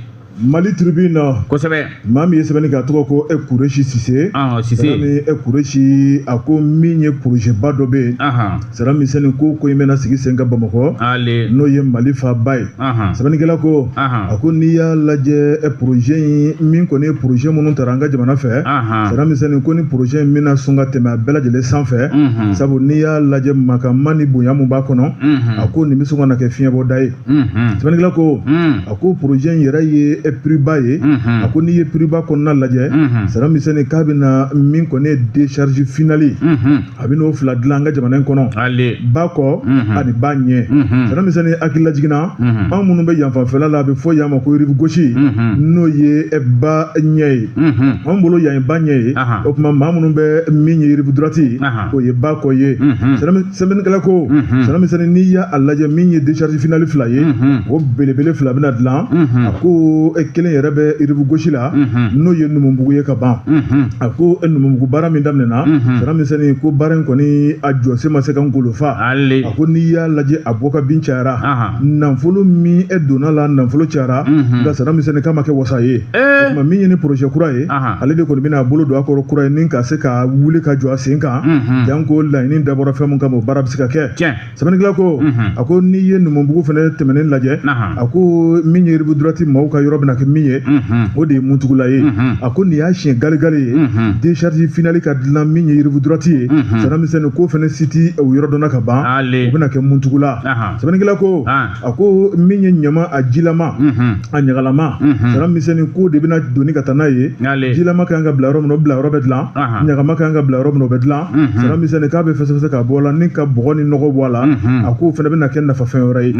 Mali Tribune. Kosɛbɛ. Maa min ye sɛbɛnni kɛ, a tɔgɔ ko e Kuresi Sise. Sise. Saddam e Kuresi, a ko min ye projet ba dɔ bɛ yen. Saddam Hussein, ko in bɛna sigi sen kan Bamakɔ. Ale. N'o ye Mali faaba ye. Sɛbɛnnikɛla ko, a ko n'i y'a lajɛ projet in, min kɔni ye projet minnu tara an ka jamana fɛ. Saddam Hussein, ko ni projet in bɛna sɔn ka tɛmɛ a bɛɛ lajɛlen sanfɛ. Sabu n'i y'a lajɛ makama ni bonya mun b'a kɔnɔ. A ko nin bɛ sɔn ka na kɛ fiɲɛbɔda ye. Sɛbɛnnikɛla ko, a ko projet in yɛrɛ ye prix ba ye. A ko n'i ye prix ba kɔnɔna lajɛ, Saddam Hussein, k'a bɛna min kɔni ye décharge finale, a bɛ n'o fila dilan an ka jamana in kɔnɔ. Ba kɔ ani ba ɲɛ. Saddam Hussein, hakili lajiginna, anw minnu bɛ yan fanfɛla la, a bɛ fɔ yan ma ko rive gauche, n'o ye ba ɲɛ ye. Anw bolo yan ye ba ɲɛ ye. O tuma maa minnu bɛ min ye rive droite, o ye ba kɔ ye. Sɛbɛnnikɛla ko, Saddam Hussein, n'i y'a lajɛ min ye décharge finale fila ye, o belebele fila bɛna dilan. A ko kelen yɛrɛ bɛ rive gauche la, n'o ye Numubugu ye ka ban. A ko Numubugu baara min daminɛna, Saddam Hussein, ko baara in kɔni a jɔsen ma se ka ngolo fa. A ko n'i y'a lajɛ, a bɔ ka bin cayara, nafolo min e donna la, nafolo cayara, nka Saddam Hussein, k'a ma kɛ wasa ye. O tuma min ye ni projet kura ye, ale de kɔni bɛna a bolo don a kɔrɔ kura ye ni ka se ka wuli ka jɔ a sen kan, janko laɲini dabɔra fɛn mun kama, o baara bɛ se ka kɛ. Sɛbɛnnikɛla ko, a ko n'i ye Numubugu fana tɛmɛnen lajɛ, a ko min ye rive droite maaw ka yɔrɔ bɛna kɛ min ye, o de ye Muntugula ye. A ko nin y'a siɲɛ galegale ye décharge finale ka dilan min ye rive droite ye. Saddam Hussein, ko fana siti o yɔrɔ dɔnna ka ban, o bɛna kɛ Muntugula. Sɛbɛnnikɛla ko, a ko min ye ɲama, a jilama, a ɲagalama, Saddam Hussein, ko de bɛna doni ka taa n'a ye. Jilama kan ka bila yɔrɔ min na, o bila yɔrɔ bɛ dilan. Ɲagama kan ka bila yɔrɔ min na, o bɛ dilan. Saddam Hussein, k'a bɛ fɛsɛfɛsɛ ka bɔ a la ni ka bɔgɔ ni nɔgɔ bɔ a la. A k'o fana bɛna kɛ nafafɛn wɛrɛ ye.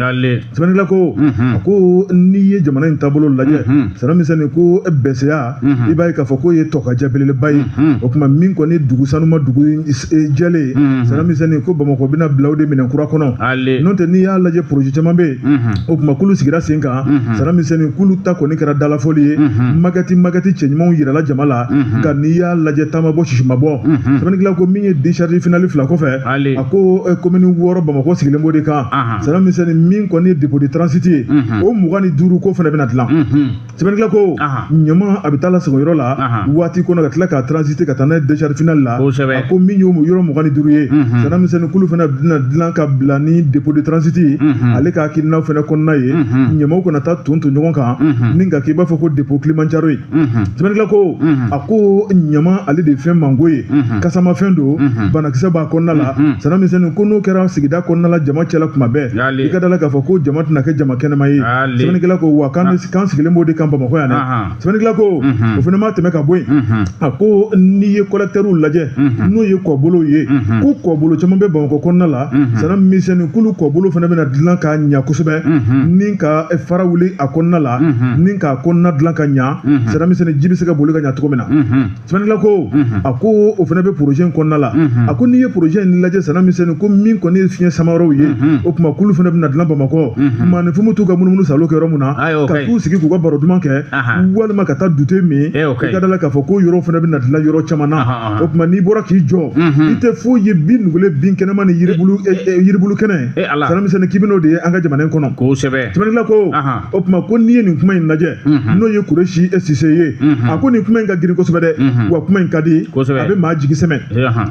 Sɛbɛnnikɛla ko, a ko n'i ye jamana in taabolo lajɛ, Saddam Hussein, ko bɛsɛya, i b'a ye k'a fɔ k'o ye tɔkajɛ belebeleba ye. O tuma min kɔni dugu sanuma, dugu jɛlen, Saddam Hussein, ko Bamakɔ bɛna bila o de minɛn kura kɔnɔ. N'o tɛ, n'i y'a lajɛ projet caman bɛ yen, o tuma k'olu sigira sen kan, Saddam Hussein, k'olu ta kɔni kɛra dalafɔli ye. Maquette cɛ ɲumanw yirala jama la, nka n'i y'a lajɛ taama bɔ sisi ma bɔ. Sɛbɛnnikɛla ko min ye décharge finale fila kɔfɛ, a ko commune 6 Bamakɔ sigilen b'o de kan. Saddam Hussein, min kɔni ye dépôt de transit ye, o 25 ko fana bɛna dilan. Sɛbɛnnikɛla ko ɲama a bɛ taa lasago yɔrɔ la waati kɔnɔ ka tila k'a transiter ka taa n'a ye décharge finale la. A ko min y'o yɔrɔ 25 ye, Saddam Hussein, k'olu fana bɛna dilan ka bila ni dépôt de transit ye. Ale ka hakilinaw fana kɔnɔna ye, ɲamaw kana taa ton ton ɲɔgɔn kan ni ka kɛ i b'a fɔ ko dépôt Kilimanjaro ye. Sɛbɛnnikɛla ko, a ko ɲama ale de ye fɛn mango ye, kasamafɛn don, banakisɛ b'a kɔnɔna la. Saddam Hussein, ko n'o kɛra sigida kɔnɔna la jama cɛla kuma bɛɛ, i ka da la k'a fɔ ko jama tɛna kɛ jama kɛnɛma ye. Sɛbɛnnikɛla ko wa k'an sigilen b'o de kan Bamakɔ yan dɛ. Sɛbɛnnikɛla ko o fana ma tɛmɛ ka bɔ yen. A ko n'i ye collecteurw lajɛ, n'o ye kɔbolow ye, ko kɔbolo caman bɛ Bamakɔ kɔnɔna la. Saddam Hussein, k'olu kɔbolo fana bɛna dilan ka ɲa kosɛbɛ ni ka fara wuli a kɔnɔna la ni k'a kɔnɔna dilan ka ɲa. Saddam Hussein, ji bɛ se ka boli ka ɲa cogo min na. Sɛbɛnnikɛla ko, a ko o fana bɛ projet in kɔnɔna la. A ko n'i ye projet in lajɛ, Saddam Hussein, ko min kɔni ye fiɲɛ samayɔrɔw ye, o tuma k'olu fana bɛna dilan Bamakɔ. Maaninfinw t'u ka munumunu salo kɛ yɔrɔ min na, ka t'u sigi k'u ka baro duman kɛ, walima ka taa dute min, i ka da la k'a fɔ ko yɔrɔ fana bɛna dilan yɔrɔ caman na. O tuma n'i bɔra k'i jɔ, i tɛ foyi ye bin nugulen, bin kɛnɛma ni yiribulu kɛnɛ. Saddam Hussein, k'i bɛn'o de ye an ka jamana in kɔnɔ. Sɛbɛnnikɛla ko, o tuma ko n'i ye nin kuma in lajɛ, n'o ye Kuresi Sise ye, a ko nin kuma in ka girin kosɛbɛ dɛ, wa kuma in ka di, a bɛ maa jigi sɛmɛ.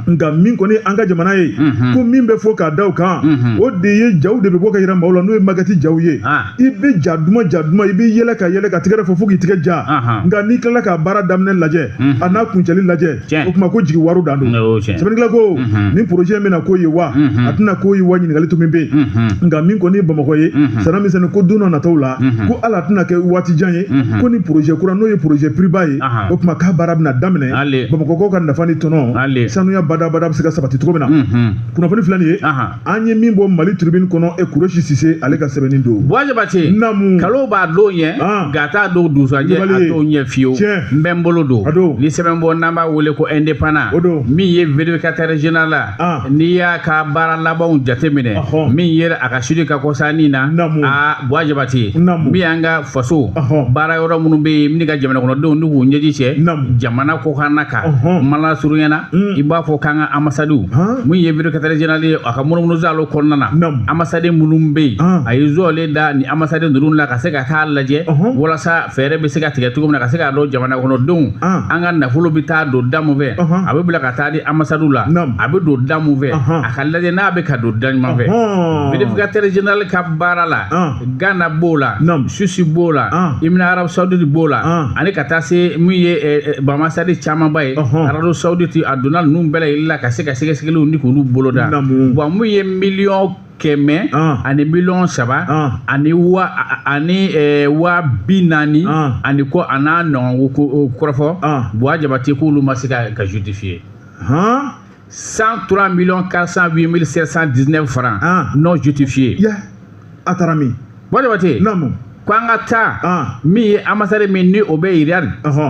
Nka min kɔni an ka jamana ye, ko min bɛ fɔ k'a da o kan, o de ye jaw de bɛ bɔ ka yira maaw la, n'o ye maquette jaw ye. I bɛ ja duman ja duman, i bɛ yɛlɛ ka yɛlɛ. yɛlɛ ka tigɛrɛ fɔ fo k'i tigɛ ja, nka n'i tilala ka baara daminɛ lajɛ, a n'a kuncɛli lajɛ, o tuma ko jigi wari dan don. Sɛbɛnnikɛla ko nin projet in bɛna k'o ye wa a tɛna k'o ye wa, ɲininkali tun bɛ yen. Nka min kɔni ye Bamakɔ ye, Salam Misɛnni ko don dɔ nataw la, ko hali a tɛna kɛ waati jan ye, ko ni projet kura, n'o ye projet PRIBA ye, o tuma k'a baara bɛna daminɛ, Bamakɔkaw ka nafa ni tɔnɔ, sanuya badabada bɛ se ka sabati cogo min na. Kunnafoni filɛ nin ye, an ye min bɔ Mali Tribune kɔnɔ, e Kureshi Sise ale ka sɛbɛnni don. Buwa Jabate, kalo b'a don ɲɛ, nka a t'a don dusajɛ, a t'o ɲɛ fiyewu. N bɛ n bolo don ni sɛbɛn bɔ n'an b'a wele ko Indépendant, min ye vérificateur général la, n'i y'a ka baara labanw jateminɛ, min ye a ka sudi ka kɔsanni na, a Buwa Jabate, min y'an ka faso baara yɔrɔ minnu bɛ yen min ka jamana kɔnɔdenw n'u k'u ɲɛji cɛ jamana kɔkanna kan, mana surunyana, i b'a fɔ k'an ka ambassadew, min ye vérificateur général ye, a ka munumunu kɔnɔna na, ambassade minnu bɛ yen, a ye zɔlen da ni ambassade ninnu la ka se ka taa lajɛ walasa fɛɛrɛ bɛ se ka tigɛ cogo min na, ka se k'a dɔn jamana kɔnɔdenw an ka nafolo bɛ taa don da mun fɛ, a bɛ bila ka taa di ambassade la, a bɛ don da mun fɛ, a ka lajɛ n'a bɛ ka don da ɲuman fɛ. Vérificateur général ka baara la, Ghana b'o la, Suisse b'o la, Émirats arabes saoudite b'o la, ani ka taa se min ye ambassade camanba ye, Arabie saoudite, a donna ninnu bɛɛ lajɛlen la ka se ka sɛgɛsɛgɛliw ni k'olu boloda. Bon, mun ye 100 000 000 ani 3 millions ani wa ani 40 ani ko a n'a ɲɔgɔn kɔrɔfɔ, Buwa Jabate k'olu ma se ka justifier. 103 408 719 francs non justifiés. A taara min? Buwa Jabate, ko an ka taa min ye ambassade min ni o bɛ Riyad,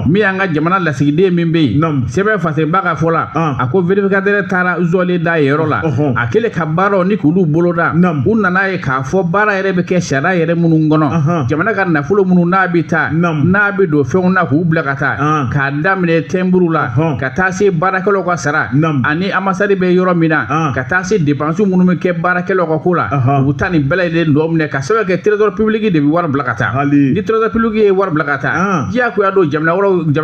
min y'an ka jamana lasigiden min bɛ yen, sɛbɛn fasiriba ka fɔ la, a ko vérificateur taara zɔlen da yɔrɔ la, a kɛlen ka baaraw ni k'olu boloda, u nana ye k'a fɔ baara yɛrɛ bɛ kɛ sariya yɛrɛ minnu kɔnɔ, jamana ka nafolo minnu n'a bɛ taa, n'a bɛ don fɛnw na k'u bila ka taa, k'a daminɛ tɛnburu la ka taa se baarakɛlaw ka sara, ani ambassade bɛ yɔrɔ min na, ka taa se dépense minnu bɛ kɛ baarakɛlaw ka ko la, u bɛ taa nin bɛɛ lajɛlen nɔ minɛ ka sɛbɛn kɛ trésor public de bɛ wari bila ka taa. Ni trésor public ye wari bila ka taa, diyagoya don jamana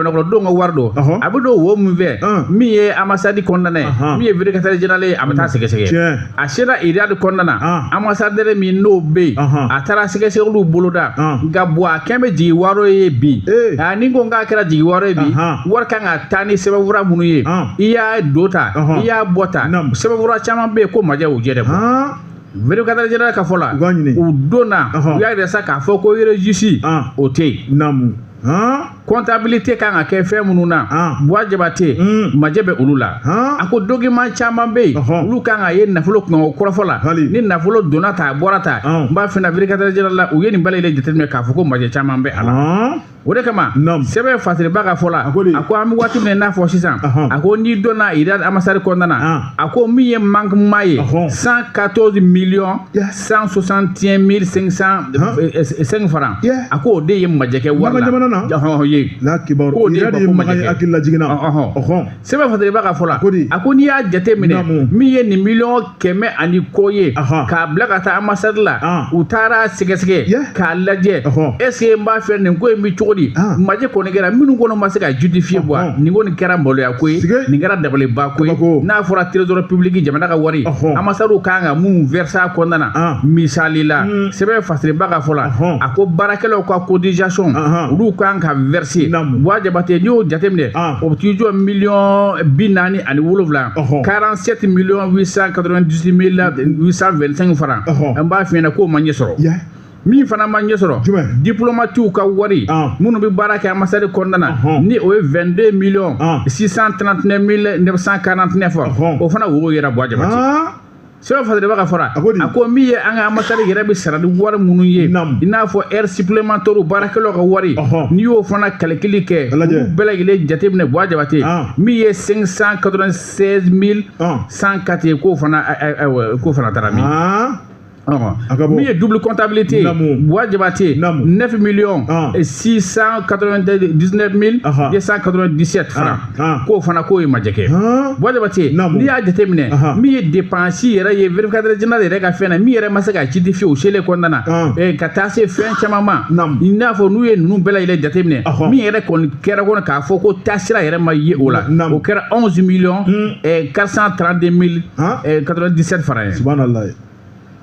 kɔnɔdenw ka wari don, a bɛ don wo min fɛ, min ye ambassade kɔnɔna ye, min ye vérificateur général ye, a bɛ taa sɛgɛsɛgɛ. A sera Riyad kɔnɔna na, ambassadeur min n'o bɛ yen, a taara sɛgɛsɛgɛliw boloda, nka bon, a kɛn bɛ jigi waro ye bi. Ni ko k'a kɛra jigi waro ye bi, wari kan ka taa ni sɛbɛnfura minnu ye, i y'a don ta, i y'a bɔ ta, sɛbɛnfura caman bɛ yen ko majɛ o jɛ dɛ. Vérificateur général ka fɔ la, u donna, u y'a yira sa k'a fɔ ko registre o tɛ yen. Comptabilité kan ka kɛ fɛn minnu na, Buwa Jabate, majɛ bɛ olu la. A ko document caman bɛ yen, olu kan ka ye nafolo kunkanko kɔrɔfɔ la, ni nafolo donna ta a bɔra ta. N b'a f'i ɲɛna, vérificateur général la, u ye nin bɛɛ lajɛlen jateminɛ k'a fɔ ko majɛ caman bɛ a la. O de kama sɛbɛn fasiriba ka fɔ la, a ko an bɛ waati min na n'a fɔ sisan, a ko n'i donna Riyad ambassade kɔnɔna na, a ko min ye manquement ye 114 161 505 francs, a ko o de ye majɛkɛ wari la. K'o de ye majɛkɛ hakili lajiginna. Sɛbɛn fasiriba ka fɔ la, a ko n'i y'a jateminɛ, min ye nin 100 000 ani kɔ ye k'a bila ka taa ambassade la, u taara sɛgɛsɛgɛ k'a lajɛ, est ce que n b'a fɛ nin ko in bɛ cogo di, majɛ kɔni kɛra minnu kɔnɔ ma se ka justifier, bɔ nin kɔni kɛra maloya ko ye, nin kɛra dabaliba ko ye. N'a fɔra trésor public jamana ka wari, ambassadew kan ka mun verser a kɔnɔna na, misali la, sɛbɛn fasiriba ka fɔ la, a ko baarakɛlaw ka cotisation olu kan ka verser. Buwa Jabate, n'i y'o jateminɛ, o bɛ t'i jɔ 47 millions 47 898 825 francs. N b'a f'i ɲɛna k'o ma ɲɛ sɔrɔ. Min fana ma ɲɛ sɔrɔ, diplomatiw ka wari minnu bɛ baara kɛ ambassade kɔnɔna na, ni o ye 22 639 949, o fana wo yɛrɛ Buwa Jabate. Sɛbɛn fasiriba ka fɔra, a ko min ye an ka ambassade yɛrɛ bɛ sara ni wari minnu ye, i n'a fɔ heure supplémentaire baarakɛlaw ka wari, n'i y'o fana calcul kɛ, olu bɛɛ lajɛlen jateminɛ, Buwa Jabate, min ye 596 104 ye, k'o fana k'o fana taara min. Min ye double comptabilité, Buwa Jabate, 9 699 297 francs, k'o fana k'o ye majɛ kɛ. Buwa Jabate, n'i y'a jateminɛ, min ye dépense yɛrɛ ye vérificateur général yɛrɛ ka fɛn na, min yɛrɛ ma se ka justifier o selen kɔnɔna na, ka taa se fɛn caman ma, i n'a fɔ n'u ye ninnu bɛɛ lajɛlen jateminɛ, min yɛrɛ kɔni kɛra kɔnɔ k'a fɔ ko taasira yɛrɛ ma ye o la, o kɛra 11 432 097 francs ye. Subhanallah.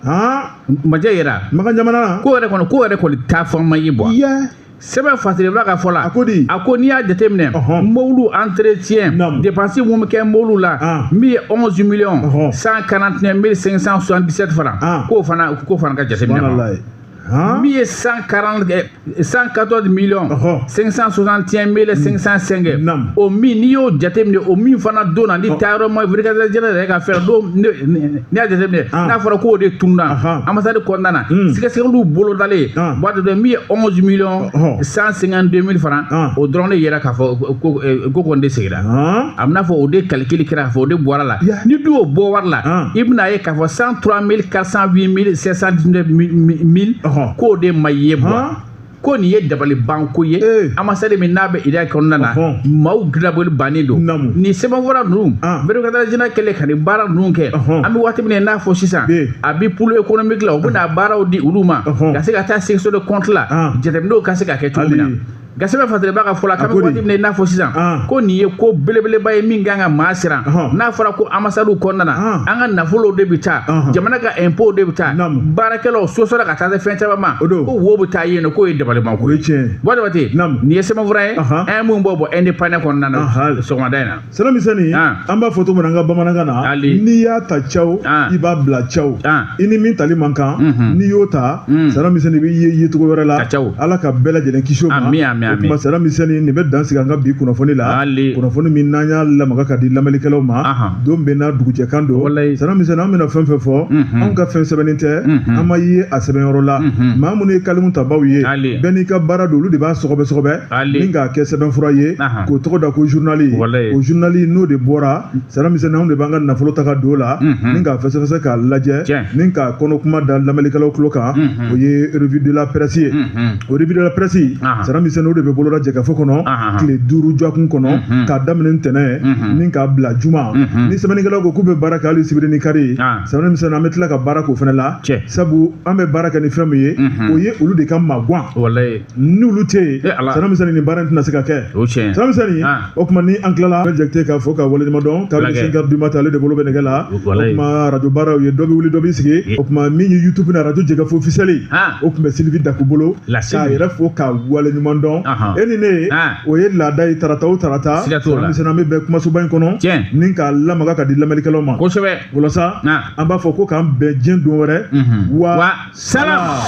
Majɛ yɛrɛ Makan jamana ko yɛrɛ kɔni, ko yɛrɛ kɔni taa fan ma ye bɔ. Sɛbɛn Fasiriba ka fɔ la, A ko di? A ko n'i y'a jateminɛ, mobili entretien, dépense mun bɛ kɛ mobili la, min ye 11 millions 141 577 francs, k'o fana ka jateminɛ ma. Min ye 114 millions 561 505, o min n'i y'o jateminɛ, o min fana donna ni taayɔrɔ ma vérificateur général yɛrɛ ka fɛn don, n'i y'a jateminɛ, n'a fɔra k'o de tununa ambassade kɔnɔna na, sɛgɛsɛgɛliw bolodalen waati dɔ, min ye 11 millions 152 mille francs, o dɔrɔn de yera k'a fɔ ko kɔni de seginna. A bɛna fɔ o de calcul kɛra k'a fɔ o de bɔra la. Ni du y'o bɔ wari la, i bɛna ye k'a fɔ 103 408 719 mille, k'o de ma ye bɔ, ko nin ye dabalibanko ye. Ambassade min n'a bɛ Irak kɔnɔna na, maaw gilaboli bannen don. Nin sɛbɛnfura ninnu, vérificateur général kɛlen ka nin baara ninnu kɛ, an bɛ waati min na i n'a fɔ sisan, a bɛ pôle économique la, u bɛna baaraw di olu ma ka se ka taa section de compte la, jateminɛw ka se ka kɛ cogo min na. Nka sɛbɛn Fasiriba ka fɔ la, k'an bɛ waati min na i n'a fɔ sisan, ko nin ye ko belebeleba ye min kan ka maa siran. N'a fɔra ko ambassade kɔnɔna na, an ka nafolow de bɛ taa, jamana ka impôt de bɛ taa, baarakɛlaw sosɔrɔ ka taa se fɛn caman ma, ko wo bɛ taa yen nɔ, k'o ye dabalibanko ye. Bɔjabate, nin ye sɛbɛnfura ye an ye mun bɔ Indépendant kɔnɔna na sɔgɔmada in na. Sɛbɛnmisɛnnin, an b'a fɔ cogo min na an ka bamanankan na, n'i y'a ta caw, i b'a bila caw. I ni min tali man kan, n'i y'o ta, sɛbɛnmisɛnnin, i bɛ ye yecogo wɛrɛ la. Ala ka bɛɛ lajɛlen kisi o ma. O tuma, sɛbɛnmisɛnnin, nin bɛ dan sigi an ka bi kunnafoni la, kunnafoni min n'an y'a lamaga ka di lamɛnnikɛlaw ma don bɛɛ n'a dugujɛkan don. Sɛbɛnmisɛnnin, an bɛna fɛn fɛn fɔ, anw ka fɛn sɛbɛnnen tɛ, an ma ye a sɛbɛnyɔrɔ la. Maa minnu ye kalimu tabaw ye, bɛɛ n'i ka baara don, olu de b'a sɔgɔbɛ sɔgɔbɛ ni k'a kɛ sɛbɛnfura ye, k'o tɔgɔ da ko journal. O journal, n'o de bɔra, sɛbɛnmisɛnnin, anw de b'an ka nafolo ta ka don o la ni k'a fɛsɛfɛsɛ k'a lajɛ ni k'a kɔnɔ kuma da lamɛnnikɛlaw tulo kan. O ye revue de la presse ye. O revue de la presse, sɛbɛnmisɛnnin, o de bɛ boloda jɛkafo kɔnɔ tile 5 dɔgɔkun kɔnɔ, k'a daminɛ ntɛnɛn ni k'a bila juma. Ni sɛbɛnnikɛlaw ko k'u bɛ baara kɛ hali sibiri ni kari, sɛbɛnmisɛnnin, an bɛ tila ka baara k'o fana la, sabu an bɛ baara kɛ ni fɛn min ye, o ye olu de ka maguwan. N'olu tɛ yen, sɛbɛnmisɛnnin, nin baara in tɛna se ka kɛ. Sɛbɛnmisɛnnin, o tuma ni an tilala, Jakite k'a fɔ ka waleɲuman dɔn kabini 5 heures du matin, ale de bolo bɛ nɛgɛ la. O tuma radio baaraw ye, dɔ bɛ wuli, dɔ bɛ sigi. O tuma min ye YouTube na radio Jɛkafo officiel, o tun bɛ Sylvie Daku bolo, k'a yɛrɛ fo ka waleɲuman dɔn. E ni ne, o ye laada ye, tarata o tarata, sɛbɛnmisɛnnin, an bɛ bɛn kumasoba in kɔnɔ ni k'a lamaga ka di lamɛnnikɛlaw ma. Walasa an b'a fɔ ko k'an bɛn diɲɛ don wɛrɛ wa salam.